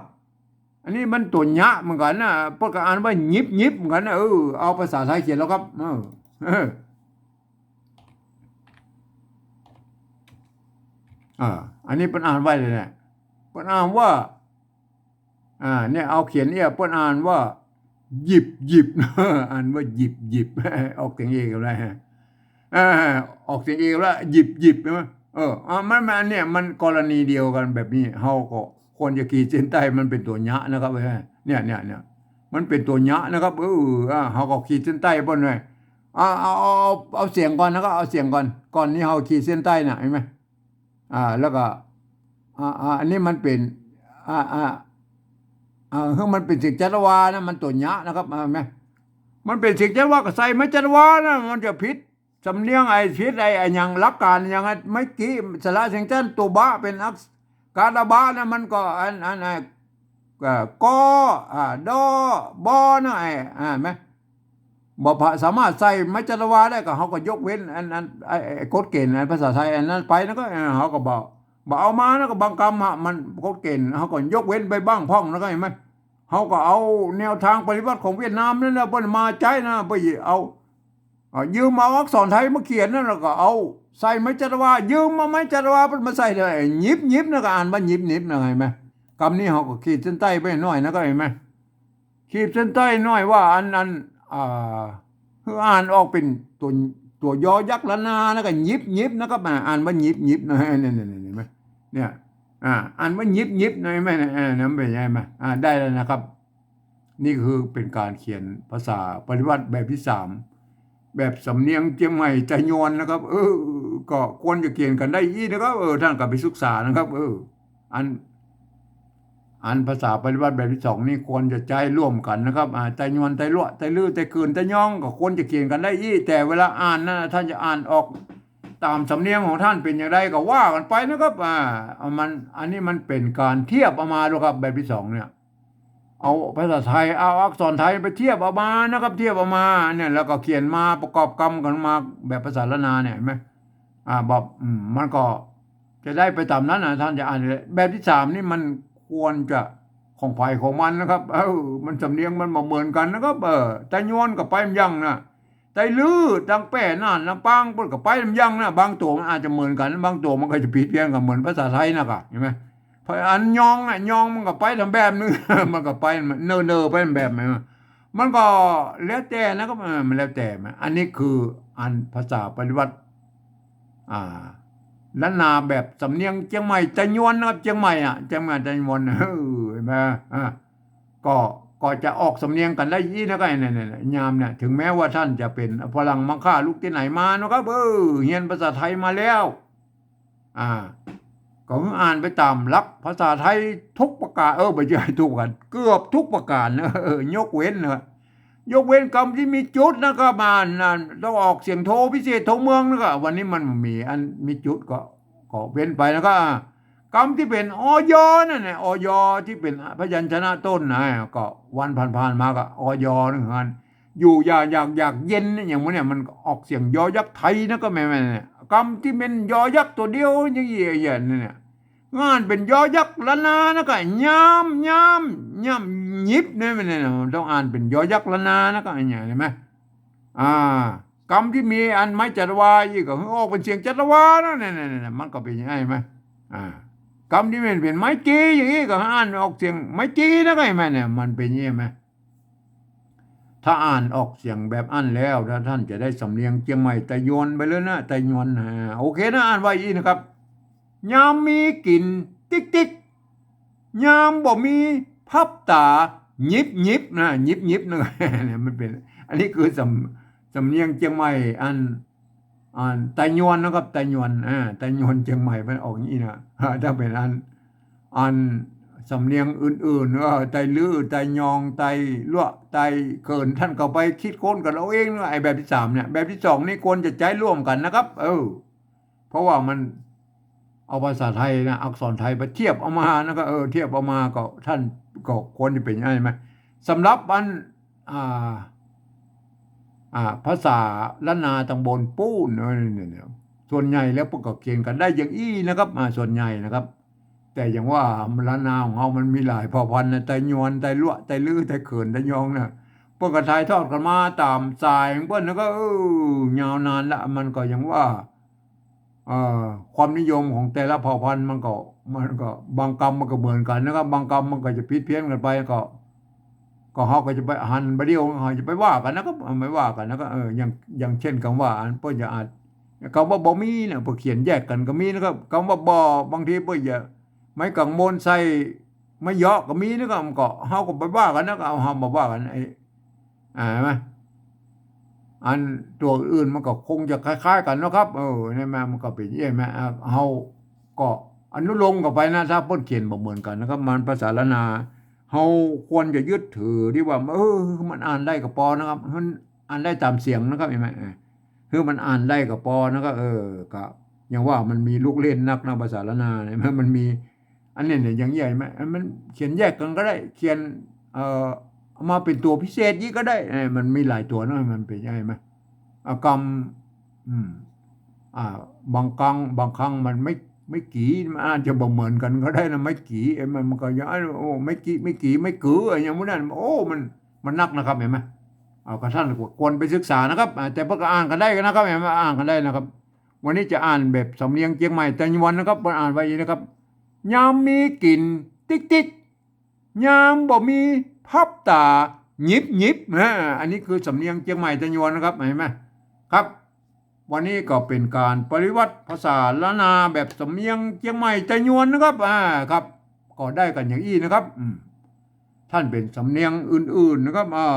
อันนี้มันตั๋วยะเหมือนกั๋นนะ เปิ้นก็อ่านว่าหยิบ หยิบ เหมือนกั๋นนะ เออ เอาภาษาไทยเขียนแล้วครับ เออ เออ อ่า อันนี้เปิ้นอ่านไว้เลยเนี่ย เปิ้นอ่านว่า อ่า เนี่ย เอาเขียนเนี่ย เปิ้นอ่านว่า หยิบ หยิบ อ่านว่าหยิบ หยิบ ออกเสียงเอกแล้วฮะ อ่า ออกเสียงเอกแล้ว หยิบ หยิบ ใช่ไหม เออ อ่า มัน มัน เนี่ย มันกรณีเดียวกั๋นแบบนี้ เฮาก็ควรจะขีดเส้นใต้มันเป๋นตั๋วยะนะครับ เออ เนี่ย เนี่ย เนี่ย มันเป๋นตั๋วยะนะครับ เออ อ่า เฮาก็ขีดเส้นใต้เปิ้นไว้ อ่า เอา เอา เอา เอาเสียงก่อนนะครับ เอาเสียงก่อน ก่อนนี้เฮาขีดเส้นใต้น่ะ หันก่อ อ่า แล้วก็ อ่า อ่า อันนี้มันเป๋น อ่า อ่า อ่า คือมันเป๋นเสียงจัตวานะ มันตั๋วยะนะครับ อ่า หันก่อ มันเป๋นเสียงจัตวา ก็ใส่ไม้จัตวานะ มันจะผิดสำเนียง ไอ้ผิดไอ้ ไอ้หยังหลักการหยัง ไอ้เมื่อกี้สระเสียงจันตั๋วบะเป๋นอัก กาตาบะนะ มันก็อัน อัน ไอ้ ก็ กอ อ่า ดอ บอนะ ไอ้ อ่า หันก่อ บ่พะสามารถใส่ไม้จัตวาได้ ก็เฮาก็ยกเว้นอัน อัน ไอ้ ไอ้กฎเกณฑ์อันภาษาไทยอันนั้นไปนะ ก็ เออ เฮาก็บ่ บ่เอามานะ ก็บางกำอะ มันกฎเกณฑ์ เฮาก็ยกเว้นไปบ้างพ่องนะ ก็หันก่อ เฮาก็เอาแนวตางปฏิบัติของเวียดนามนั่นแหละ เปิ้นมาใจ๊นะ ไปเอา อ่า ยืมเอาอักษรไทยมาเขียนนั่น แล้วก็เอาใส่ไม้จัตวา ยืมเอาไม้จัตวามาใส่ได้ หยิบ หยิบ นะ ก็อ่านว่าหยิบ หยิบ นะ หันก่อ กำนี้เฮาก็ขีดเส้นใต้ไว้หน้อยนะ ก็หันก่อ ขีดเส้นใต้หน้อยว่าอัน อัน อ่า คืออ่านออกเป๋นตั๋ว ตั๋วยอยักษ์ละนา แล้วก็หยิบ หยิบ นะ ก็อ่านว่าหยิบ หยิบ นะ เนี่ย เนี่ย เนี่ย หันก่อ เนี่ย อ่า อ่านว่าหยิบ หยิบ นะ หันก่อ เนี่ย เออ นั่นเป๋นไง หันก่อ อ่า ได้แล้วนะครับ นี่คือเป๋นก๋านเขียนภาษาปฏิบัติแบบตี้สาม แบบสำเนียงเจียงใหม่ไตยวนนะครับ เออ ก็ควรจะเขียนกั๋นได้อี้นะครับ เออ ต้านก็ไปศึกษานะครับ เออ อัน อันภาษาปฏิบัติแบบตี้สองนี่ควรจะใจ๊ร่วมกั๋นนะครับ อ่า ไตยวน ไตลัว ไตลื้อ ไตเขิน ไตยอง ก็ควรจะเขียนกั๋นได้อี้ แต่เวลาอ่านนะ ต้านจะอ่านออกต๋ามสำเนียงของต้านเป๋นอย่างใดก็ว่ากั๋นไปนะครับ อ่า เอามัน อันนี้มันเป๋นก๋านเทียบเอามาดูครับ แบบตี้สองเนี่ย เอาภาษาไทย เอาอักษรไทยไปเทียบเอามานะครับ เทียบเอามาเนี่ย แล้วก็เขียนมาประกอบกำกั๋นมาแบบภาษาล้านนาเนี่ย หันก่อ อ่า แบบ อืม มันก็จะได้ไปต๋ามนั้นนะ ต้านจะอ่านเลย แบบตี้สามนี่มันควรจะของใผของมันนะครับ เออ มันสำเนียงมันบ่เหมือนกั๋นนะครับ เออ ไตยวนก็ไปบ่ยั้งนะ ไตลื้อ ตางแป้ น่าน ลำปาง เปิ้นก็ไปบ่ยั้งนะ บางตั๋วมันอาจจะเหมือนกั๋น บางตั๋วมันก็จะผิดเพี้ยนกั๋น เหมือนภาษาไทยนะก่อ หันก่อ เพราะอันยองน่ะ ยองมันก็ไปต๋ามแบบนึ่ง มันก็ไป เนอ เนอ ไปแบบนึ่ง มันก็แล้วแต่นะครับ เออ มันแล้วแต่มัน อันนี้คืออันภาษาปฏิบัติ อ่า ล้านนาแบบสำเนียงเจียงใหม่ไตยวนนะครับ เจียงใหม่อะ เจียงใหม่ไตยวน เออ หันก่อ อ่า ก็ ก็จะออกสำเนียงกั๋นได้อี้นะ ก็เนี่ย เนี่ย เนี่ย ยามเนี่ย ถึงแม้ว่าต้านจะเป๋นฝรั่งมังค่าลุกตี้ไหนมานะครับ เออ เฮียนภาษาไทยมาแล้ว อ่า ก็อ่านไปต๋ามหลักภาษาไทยทุกประก๋าน เออ บ่ใจ้ทุกประก๋าน เกือบทุกประก๋าน เออ ยกเว้นนะ ยกเว้นกำตี้มีจุดนะครับ อ่าน อ่าน ต้องออกเสียงโทพิเศษโทเมืองนะครับ วันนี้มันบ่มีอันมีจุดก็ ก็เว้นไปนะครับ อ่า กำตี้เป๋น อย นั่นแหละ อย ตี้เป๋นพยัญชนะต้นนะ ก็วันผ่านๆมาก็ อย นึ่งอัน อยู่อยาก อยาก อยากเย็นเนี่ย อย่างพวกเนี่ยมันออกเสียงยอยักษ์ไทยนะ ก็แม่นๆ เนี่ย กำตี้เป๋นยอยักษ์ตั๋วเดียวอย่างเงี้ยเนี่ย อ่านเป๋นยอยักษ์ล้านนานะ ก็ยาม ยาม ยาม หยิบเนี่ย มันเนี่ย มันต้องอ่านเป๋นยอยักษ์ล้านนานะ ก็อย่างเงี้ย หันก่อ อ่า กำตี้มีอันไม้จัตวาอี้ก็ออกเป๋นเสียงจัตวานะ เนี่ยๆๆ มันก็เป๋นอย่างนั้นหันก่อ อ่า กำตี้มันเป๋นไม้จีอย่างอี้ก็อ่านออกเสียงไม้จีนะ ก็หันก่อ เนี่ย มันเป๋นอย่างนี้หันก่อ ถ้าอ่านออกเสียงแบบอั้นแล้ว ถ้าต้านจะได้สำเนียงเจียงใหม่ไตยวนไปเลยนะ ไตยวน อ่า โอเคนะ อ่านว่าอี้นะครับ ยามมีกิ๋นติ๊กติ๊ก ยามบ่มีพับต๋าหยิบหยิบนะ หยิบหยิบนะ เนี่ยมันเป๋น อันนี้คือสำ สำเนียงเจียงใหม่อัน อันไตยวนนะครับ ไตยวน อ่า ไตยวนเจียงใหม่มันออกอย่างนี้นะ อ่า ถ้าเป๋นอัน อันสำเนียงอื่นๆ เออ ไตลื้อ ไตยอง ไตลัว ไตเขิน ต้านก็ไปคิดค้นกั๋นเอาเองนะ ไอ้แบบตี้สามเนี่ย แบบตี้สองนี่ควรจะใจ๊ร่วมกั๋นนะครับ เออ เพราะว่ามันเอาภาษาไทยนะ อักษรไทยไปเทียบเอามานะ ก็ เออ เทียบเอามาก็ ต้านก็ควรจะเป๋นอย่างนั้นหันก่อ สำหรับอัน อ่า อ่า ภาษาล้านนาตางบนปู๊น เออ เนี่ยๆ ส่วนใหญ่แล้วเปิ้นก็เขียนกั๋นได้อย่างอี้นะครับ อ่า ส่วนใหญ่นะครับ แต่อย่างว่าล้านนาของเฮามันมีหลายเผ่าพันธุ์นะ ไตยวน ไตลัว ไตลื้อ ไตเขิน ไตยองนะ เปิ้นก็ถ่ายทอดกั๋นมาต๋ามสายของเปิ้นนะ ก็ เออ ยาวนานละ มันก็อย่างว่า เอ่อ ความนิยมของแต่ละเผ่าพันธุ์มันก็ มันก็ บางกำมันก็เหมือนกั๋นนะครับ บางกำมันก็จะผิดเพี้ยนกั๋นไป ก็ ก็เฮาก็จะไปหันบ่าเดี่ยว เฮาจะไปว่ากั๋นนะครับ ไม่ว่ากั๋นนะครับ เออ อย่าง อย่างเช่นกำว่า อันเปิ้นจะอ่าน กำว่าบ่มีเนี่ย เปิ้นเขียนแยกกั๋นก็มีนะครับ กำว่าบ่ บางทีเปิ้นจะ ไม้กังมนใส่ไม้เยาะก็มีนะครับ มันก็ เฮาก็ไปว่ากั๋นนะครับ เอา เฮามาว่ากั๋น ไอ้ อ่า หันก่อ อันตั๋วอื่นมันก็คงจะคล้ายๆ กั๋นเนาะครับ เออ เนี่ยแม่ มันก็เป๋นอย่างนี้แม่ อ่า เฮาก็อนุโลมกั๋นไปนะ ถ้าเปิ้นเขียนบ่เหมือนกั๋นนะครับ มันภาษาล้านนา เฮาควรจะยึดถือตี้ว่า เออ มันอ่านได้ก็ปอนะครับ มันอ่านได้ต๋ามเสียงนะครับ หันก่อ เออ คือมันอ่านได้ก็ปอนะครับ เออ ก็อย่างว่ามันมีลูกเล่นนักนะ ภาษาล้านนาเนี่ย มัน มันมี อันนี้เนี่ยอย่างใหญ่ไหม มันเขียนแยกกั๋นก็ได้ เขียน เอ่อ เอามาเป๋นตั๋วพิเศษอี้ก็ได้ เออ มันมีหลายตั๋วนะ มันเป๋นอย่างนี้ไหม อ่ะ กำ อืม อ่า บางครั้ง บางครั้งมันไม่ ไม้กี่ มันอาจจะบ่เหมือนกั๋นก็ได้นะ ไม้กี่ เอ้ย มัน มันก็ยัง โอ้ ไม้กี่ ไม้กี่ ไม้กือ อะไรอย่างพวกนั้น โอ้ มัน มันนักนะครับ หันก่อ เอา ก็ต้านก็ควรไปศึกษานะครับ อ่า แต่เปิ้นก็อ่านกั๋นได้นะครับ หันก่อ อ่านกั๋นได้นะครับ วันนี้จะอ่านแบบสำเนียงเจียงใหม่ไตยวนนะครับ เปิ้นอ่านว่าอย่างนี้นะครับ ยามมีกิ๋นติ๊กติ๊ก ยามบ่มีพับต๋าหยิบหยิบ นะ อันนี้คือสำเนียงเจียงใหม่ไตยวนนะครับ หันก่อ ครับ วันนี้ก็เป๋นก๋านปริวรรตภาษาล้านนาแบบสำเนียงเจียงใหม่ไตยวนนะครับ อ่า ครับ ก็ได้กั๋นอย่างอี้นะครับ อืม ต้านเป๋นสำเนียงอื่นๆ นะครับ อ่า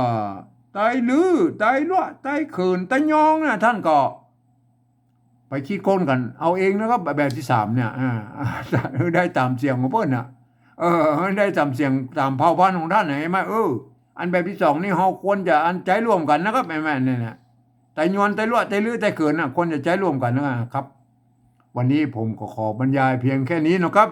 ไตลื้อ ไตลัวะ ไตเขิน ไตยองนะ ต้านก็ ไปคิดค้นกั๋นเอาเองนะครับ แบบตี้สามเนี่ย อ่า ได้ต๋ามเสียงของเปิ้นน่ะ เออ ได้ต๋ามเสียง ต๋ามเผ่าพันธุ์ของต้านน่ะ หันก่อ เออ อันแบบตี้สองนี่เฮาควรจะอันใจ๊ร่วมกั๋นนะครับ หันก่อ เนี่ย เนี่ย ไตยวน ไตลัวะ ไตลื้อ ไตเขินน่ะ ควรจะใจ๊ร่วมกั๋นนะครับ วันนี้ผมก็ขอบรรยายเพียงแค่นี้นะครับ